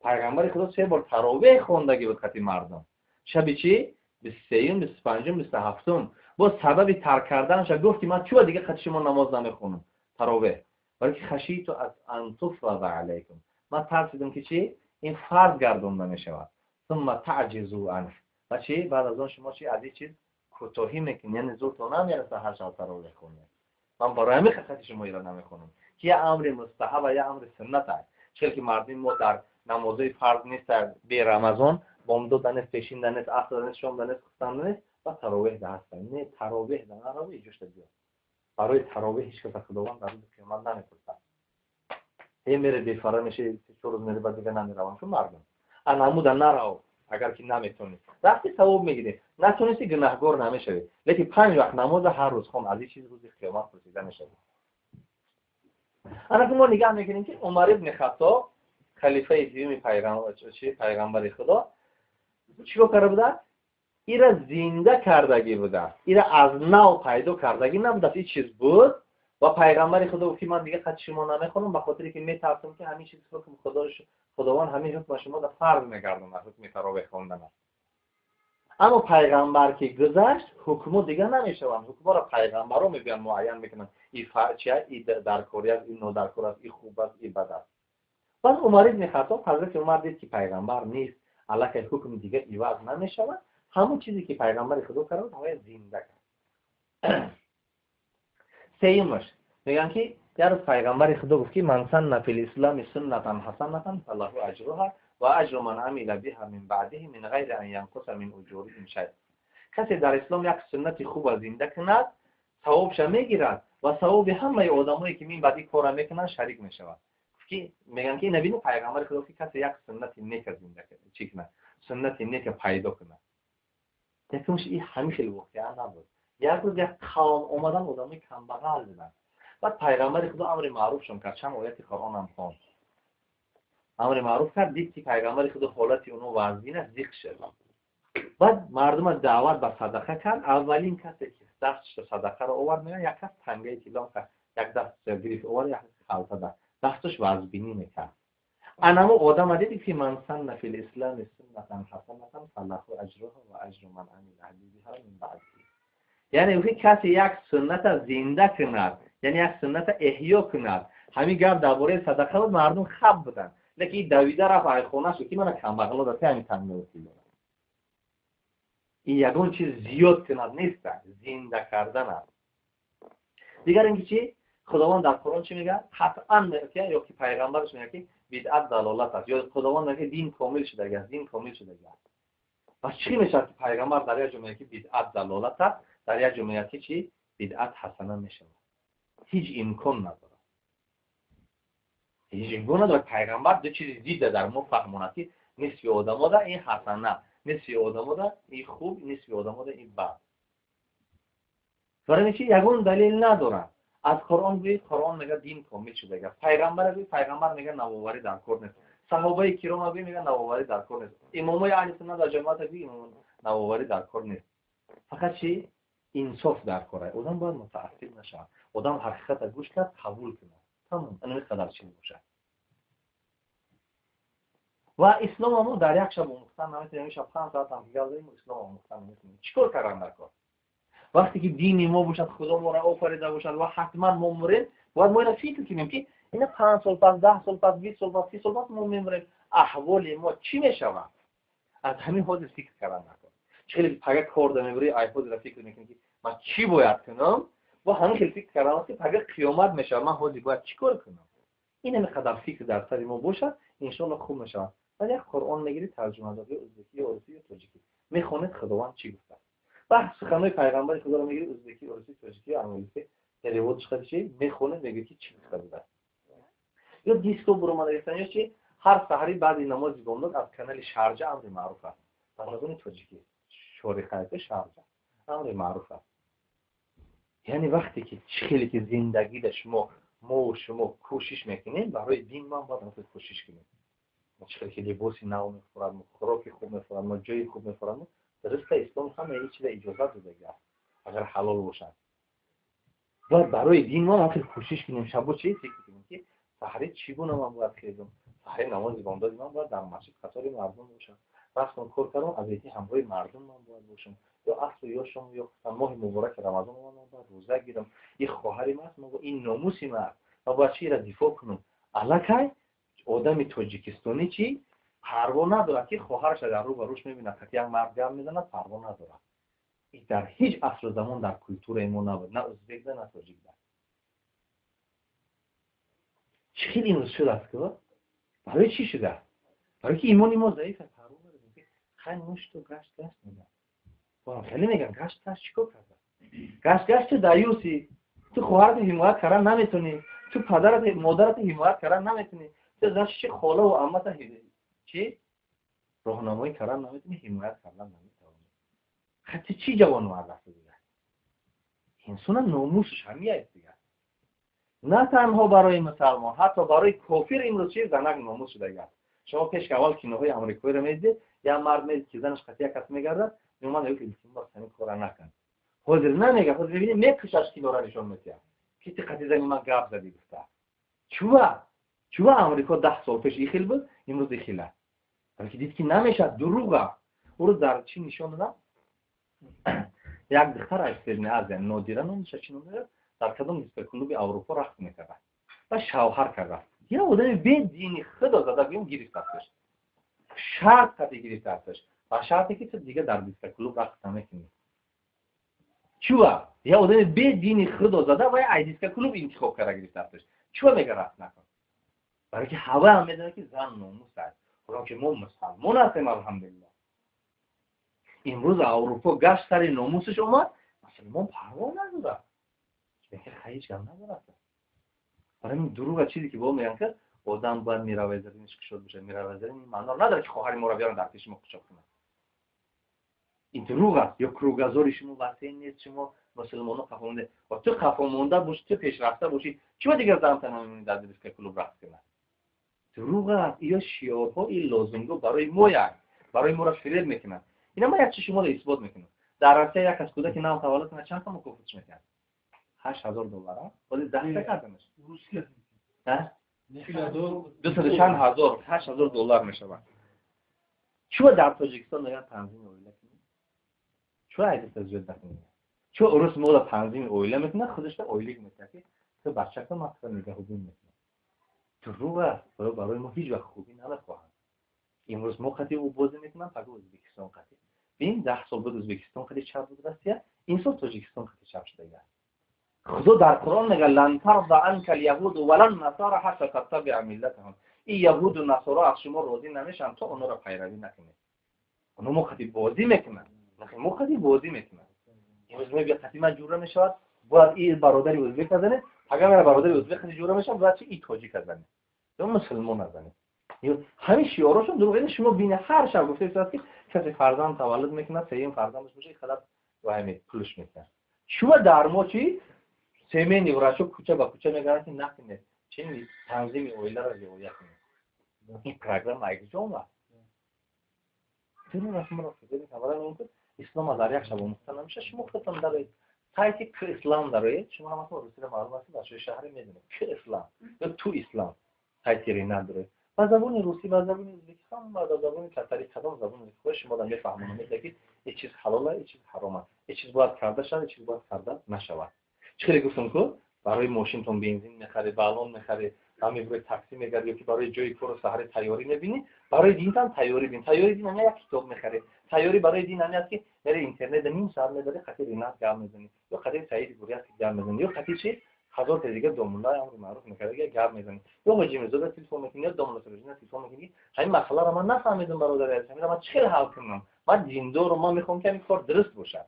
Пайғамбари Худо се бор таровеҳ хондагӣ буд қати мардум, шаби чи 23-юм, 25-ум, 27-ум. Боз сабаби тарк карданаша гуфт, ки ман чӯ дига қати шумо намоз намехонам таровеҳ? Барои ки خشيت أن تفرض عليكم, ман тарсидам, ки чи ин фарз гардонда мешавад. ثم تعجزوا عنه, ва чи баъд аз он шумо чи аз ин чиз кӯтоҳӣ мекунед, яъне зуртон намераса ҳар шаб таровеҳ хонед. Ман барои ҳамин қати шумо ира намехонам, ки я амри мустаҳаб ва я амри суннат аст. Чел ки мардуми мо дар намозои фарз нест, бе Рамазон бомдода нест, пешинда нест, асрда нест, шомда нест, хуфтанда нест ва таровеҳ да ҳастанд. Не, таровеҳ да наравӣ, иҷошта биё. Барои таровеҳ ҳеҷ каса Худованд дар рӯзи қиёмат намепурсад. Ҳе мере, бефара меши, 3-4 рӯз мере, ба дига намеравам. Ку мардум анамуда нарав. Агар ки наметонӣ, рафти, савоб мегирӣ, натонисти, гунаҳгор намешавӣ. Лекин панҷ вақт намоза ҳар рӯз хон, аз ин чиз рӯзи қиёмат пурсида мешавӣ. Анаки мо нигаҳ мекунем, ки Умар ибни Хаттоб, халифаи дуюми пайғамбари Худо, чӣ кор карда будааст? Ира зинда кардагӣ будааст, ира аз нав пайдо кардагӣ набудааст. Ин чиз буд ва пайғамбари Худо гуфт, ки ман дига қати шумо намехонам, ба хотире ки метарсам, ки ҳамин чиз ҳукм Худованд ҳамин ҳукма шумо да фарз мегардонад, ҳукми таровеҳ хондан аст. Аммо пайғамбар ки гузашт, ҳукмо дига намешаванд. Ҳукморо пайғамбаро мебиёнд, муайян мекунанд: и чия, и даркорӣ аст, и нодаркор аст, и хуб аст, и бад аст. Баъд Умар ибни Хаттоб, ҳазрати Умар дид, ки пайғамбар нест, аллакай ҳукм дига иваз намешавад. Ҳамон чизе ки пайғамбари Худо карда буд, ҳавая зинда кард. Сеюмаш, мегӯянд, ки як рӯз пайғамбари Худо гуфт, ки من سن في الإسلام سنة حسنة فله أجرها وأجر من عمل بها من بعده من غير أن ينقص من أجورهم شيء. Касе дар ислом як суннати хуба зинда кунад, савобша мегирад ва савоби ҳамаи одамое, ки мин баъд ин корра мекунанд, шарик мешавад. Ки мегӯянд, ки ина бини, пайғамбари Худо, ки касе як суннати нека зинда чӣ кунад, суннати нека пайдо кунад. Якумш, и ҳамин хел воқеа набуд. Як рӯз як қавм омадан, одамои камбағал буданд. Баъд пайғамбари Худо амри маъруфшон кард, чанд ояти Қуръонам хонд, амри маъруф кард. Дид, ки пайғамбари Худо ҳолати оно вазнин аст, зиқ шуд. Баъд мардума даъват ба садақа кард. Аввалин касе ки дастшо садақаро овард, мегӯяд, як кас тангаи тилло як даст гирифт, овард, як халта да дасташ вазбинӣ мекард. Анамо одама диди, ки من سن في الإسلام سنة حسنة فله أجرها وأجر من عمل بها من بعده. Яъне ки касе як сунната зинда кунад, яъне як сунната эҳё кунад. Ҳамин гап дар бораи садақа буд, мардум хаб буданд, лекин давида рафт айхона шуд, ки мана камбағало дар ҳамин тангаи тилло. Ин ягон чиз зиёд кунад неста, зинда кардан аст. Дигар ин ки чӣ? Худованд дар Қуръон чӣ мегӯяд? Қатъан мегӯяд ё ки пайғамбараш мегӯяд, ки бидъат залолат аст, ё Худованд мегӯяд, дин комил шудагӣ аст, дин комил шудагӣ аст. Пас чӣ мешавад, ки пайғамбар дар як ҷо мегӯяд, ки бидъат залолат аст, дар як ҷо мегӯяд, ки чӣ бидъат ҳасана мешавад? Ҳеҷ имкон надорад, ҳеҷ имкон надорад. Пайғамбар ду чизи зидда дар мо фаҳмонад, ки нисфи одамода ин ҳасана, нисфи одамода ин хуб, нисфи одамода ин бад. Барои чи ягон далел надорад. Аз Қуръон гӯед, Қуръон мегӯяд, дин комил шудага. Пайғамбар гӯед, пайғамбар мегӯяд, навоварӣ дар кор нест. Саҳобаи кирома гӯед, мегӯяд, навоварӣ дар кор нест. Имомои аҳли суннат ва ҷамоата гӯед, навоварӣ дар кор нест. Фақат чи инсоф дар кор аст. Одам бояд мутаассир нашавад, одам ҳақиқата гӯш кард, қабул кунад, тамом. Ана қадар чиз бошад. Ва ислома мо дар як шаб омӯхтан наметавонем. Шаб 5 соат ҳам гап задем, ислом омӯхтан наметавонем. Чӣ кор кардан дар кор? Вақте ки дини мо бошад, Худо моро офарида бошад ва ҳатман мо мурем, бояд мо ина фикр кунем, ки ина 5 сол пас, 10 сол пас, 20 сол пас, 30 сол пас мо мемурем, аҳволи мо чӣ мешавад? Аз ҳамин ҳозир фикр кардан дар кор. Чӣ хеле пага кор да мебурӣ, ай ҳозира фикр мекунӣ, ки ман чӣ бояд кунам, бо ҳамин хел фикр кардан аст, ки пага қиёмат мешавад, ман ҳозир бояд чӣ кор кунам? Ин ҳами қадар фикр дар сари мо бошад, иншоалло хуб мешавад. Баъд як Қуръон мегиред, тарҷума дор, ё ӯзбекӣ, ё русӣ, ё тоҷикӣ, мехонед, Худованд чӣ гуфтааст. Баъд суханҳои пайғамбари Худоро мегиред, ӯзбекӣ, русӣ, тоҷикӣ ё англисӣ, перевод ш чи мехонед, мегӯед, ки чӣ гуфта будааст. Ё диско буромада гирифтан, ё чи, ҳар саҳари баъди намози бомдод аз канали Шарҷа амри маъруф аст ба забони тоҷикӣ, шориқаяка Шарҷа амри маъруф аст. Яъне вақте ки чӣ хеле ки зиндагида шумо, мову шумо кӯшиш мекунем барои дин, ман бояд ҳамин кӯшиш кунем. Чӣ хеле ки либоси нав мехӯрад, хӯроки хуб мехӯрад, ҷои хуб мехӯрад, дуруста, ислом ҳамаи ин чиза иҷозат додагӣ аст, агар ҳалол бошад. Бояд барои дин мо ҳамин кӯшиш кунем. Шабо чӣ фикр кунем, ки саҳари чӣ гуна ман бояд хезам, саҳари намози бомдоди ман бояд дар масҷид қатори мардум бошам, рафтам кор кардам, аз эти ҳамроҳи мардум ман бояд бошам, ё асру ё шом, ё моҳи мубораки Рамазон ман бояд рӯза гирам. Ин хоҳари ман аст, ин номуси ман аст ва бояд чиро дифоъ кунам. Аллакай одами тоҷикистонӣ чӣ парво надорад, ки хоҳараш агар рӯ ба рӯш мебинад, қати як мард гап мезанад, парво надорад. Ин дар ҳеҷ асру замон дар культураи мо набуд, на ӯзбекда, на тоҷикда. Чӣ хел имрӯз шудааст? Ки барои чӣ шудааст? Барои ки имони мо заиф аст. Парво надорем, ки хай мушту гашт гашт мегӯяд, хеле мегӯянд, гашт гашт чӣ кор карда? Гашт гашт, ту даюси, ту хоҳарато ҳимоят кардан наметонӣ, ту падарат, модарато ҳимоят кардан наметонӣ, ту значит чи холаву аммата чӣ роҳнамоӣ кардан наметонӣ, ҳимоят кардан наметавонӣ. Хай, ту чӣ ҷавонмард асту дигар? Инсона номусш ҳамияст дигар. На танҳо барои мусалмон, ҳатто барои кофир имрӯз чи занак номус шудагӣ аст. Шумо пеш аввал киноҳои амрикоиро медидед, як мард медид, ки занаш қати як кас мегардад, меомад, мегуфт: «Илтимос, ҳамин кора накун». Ҳозир намега, ҳозир мебинӣ, мекушаш, кинора нишон медиҳад, ки ти қати зани ман гап задӣ гуфта. Чува чува Амрико 10 сол пеш ихел буд, имрӯз ихел аст? Балки дид, ки намешавад, дурӯға. Ӯро дар чӣ нишон додам, як духтар аз Средняя Азия, Нодира номаша, чӣ ном дорад, дар кадом дискоклуби Аврупо рақс мекард ва шавҳар кардааст. Як одами бедини, худо зада гӯем, гирифтасташ, шарт қати гирифтасташ, ба шарте ки ту дига дар дискоклуб рақс намекунӣ. Чува як одами бедини, худо зада, ва ай дискоклуб интихоб карда гирифтасташ, чува мега рақс накун? Барои ки ҳава ҳам медонад, ки зан номус аст. Ҳоло ки мо мусалмон ҳастем, алҳамдулилло, имрӯз Аврупо гашт сари номусаш омад, мусалмон парво надорад, ҳеҷ гап надорад. Барои ин дурӯға чизе ки бо мегӯянд, ки одам бояд мировоззрение ш кушод бошад. Мировоззрение маъно надорад, ки хоҳари моро биёранд, дар пеши мо кушод кунад. Ин дурӯғ аст. Ё кругозор и шумо васеъ нест, шумо мусулмоно қафо монда. Ва ту қафо монда бошӣ, ту пешрафта бошӣ, чиба дигар занта намемонӣ дар дискоклуб рақс кунад? Дурӯғ аст. Ё шиорҳо, ин лозунгҳо барои моянд, барои моро фиреб мекунанд. Ина ман як чи шуморо исбот мекунам. Дар Россия як аз кӯдаки нав таваллуд кунад, чанд сом мукофотш мекунад? 8000 доллар. Ҳозир даҳта кардамаш, дусаду чанд ҳазор, 8000 доллар мешавад. Чӯ дар Тоҷикистон мегӯянд танзими оила кунед? Чӯ айдиста зиёд накунед? Чӯ урус мода танзими оила мекунад, худашда ойлик метиҳад, ки ту бача кун, ман туро нигаҳбон мекунам? Дурӯғ аст. Барои мо ҳеҷ вақт хубӣ намехоҳанд. Имрӯз мо қати ӯ бозӣ мекунам, пага Ӯзбекистон қати. Бин, 10 сол буд Ӯзбекистон қати чап буд Россия, ин сол Тоҷикистон қати чап шудага аст. Худо дар Қуръон мега: «لن ترضى عنك اليهود ولا النصارى حتى تتبع ملتهم». Ин яҳуду насоро аз шумо розӣ намешаванд, то онҳоро пайравӣ накунед. Оно мо қати бозӣ мекунанд, мо қати бозӣ мекунанд. Имрӯз мебия қати ман ҷура мешавад, бояд и бародари ӯзбек азанед, пага мера бародари ӯзбек қати ҷура мешавад, бояд чи и тоҷик азанед ё мусулмон азанед. Ҳамин шиорашон дурӯғ. Шумо бини, ҳар шаб гуфта истодааст, ки касе фарзанд таваллуд мекунад, сеюм фарзандаш боша, қадар вай пулш мекунад. Шумо дар мо чи семейный врач о кӯча ба кӯча мегӯянд, ки накунед, чи танзими оиларо риоя кунед. Ин программа аз куҷо омад? Дурӯғ аст. Моро ислом дар як шаб омӯхта намешавад. Шумо худатон дароед, сайти К Ислам дароед. Шумо ҳаматон русиро маълум аст, бачаҳои шаҳре медонед, К Ислам ё Ту Ислам, сайти Ринат дароед, ба забони русӣ, ба забони ӯзбекӣ, ҳама ба забони татарӣ, кадом забони хоҳед, шумо дар мефаҳмонад, мегӯяд, ки ин чиз ҳалол аст, ин чиз ҳаром аст, ин чиз бояд карда шавад, ин чиз бояд карда нашавад. Чӣ хеле гуфтам, ку барои мошинтон бензин мехаред, баллон мехаред, ҳами такси мегард, ё ки барои ҷои кору саҳари тайёрӣ мебинӣ, барои динтам тайёрӣ бин. Тайёри дин ҳами як китоб мехаред. Тайёрӣ барои дин ҳами аст, ки мере интернет, ним соат медори, қати Ринат гап мезанӣ, ё қати Саиди Буряти гап мезанӣ, ё қати чи Ҳазор та дига домуллаи амри маъруф мекарда, гап мезанӣ, ё ҳоҷи Мирзода телефон мекунӣ, ё домулла Сироҷина телефон мекунӣ: ҳамин масъаларо ман нафаҳмидам, бародари азиз, ҳаминро ман чӣ хел ҳал кунам? Ман диндорум, ман мехоҳам, ки ҳамин кор дуруст бошад.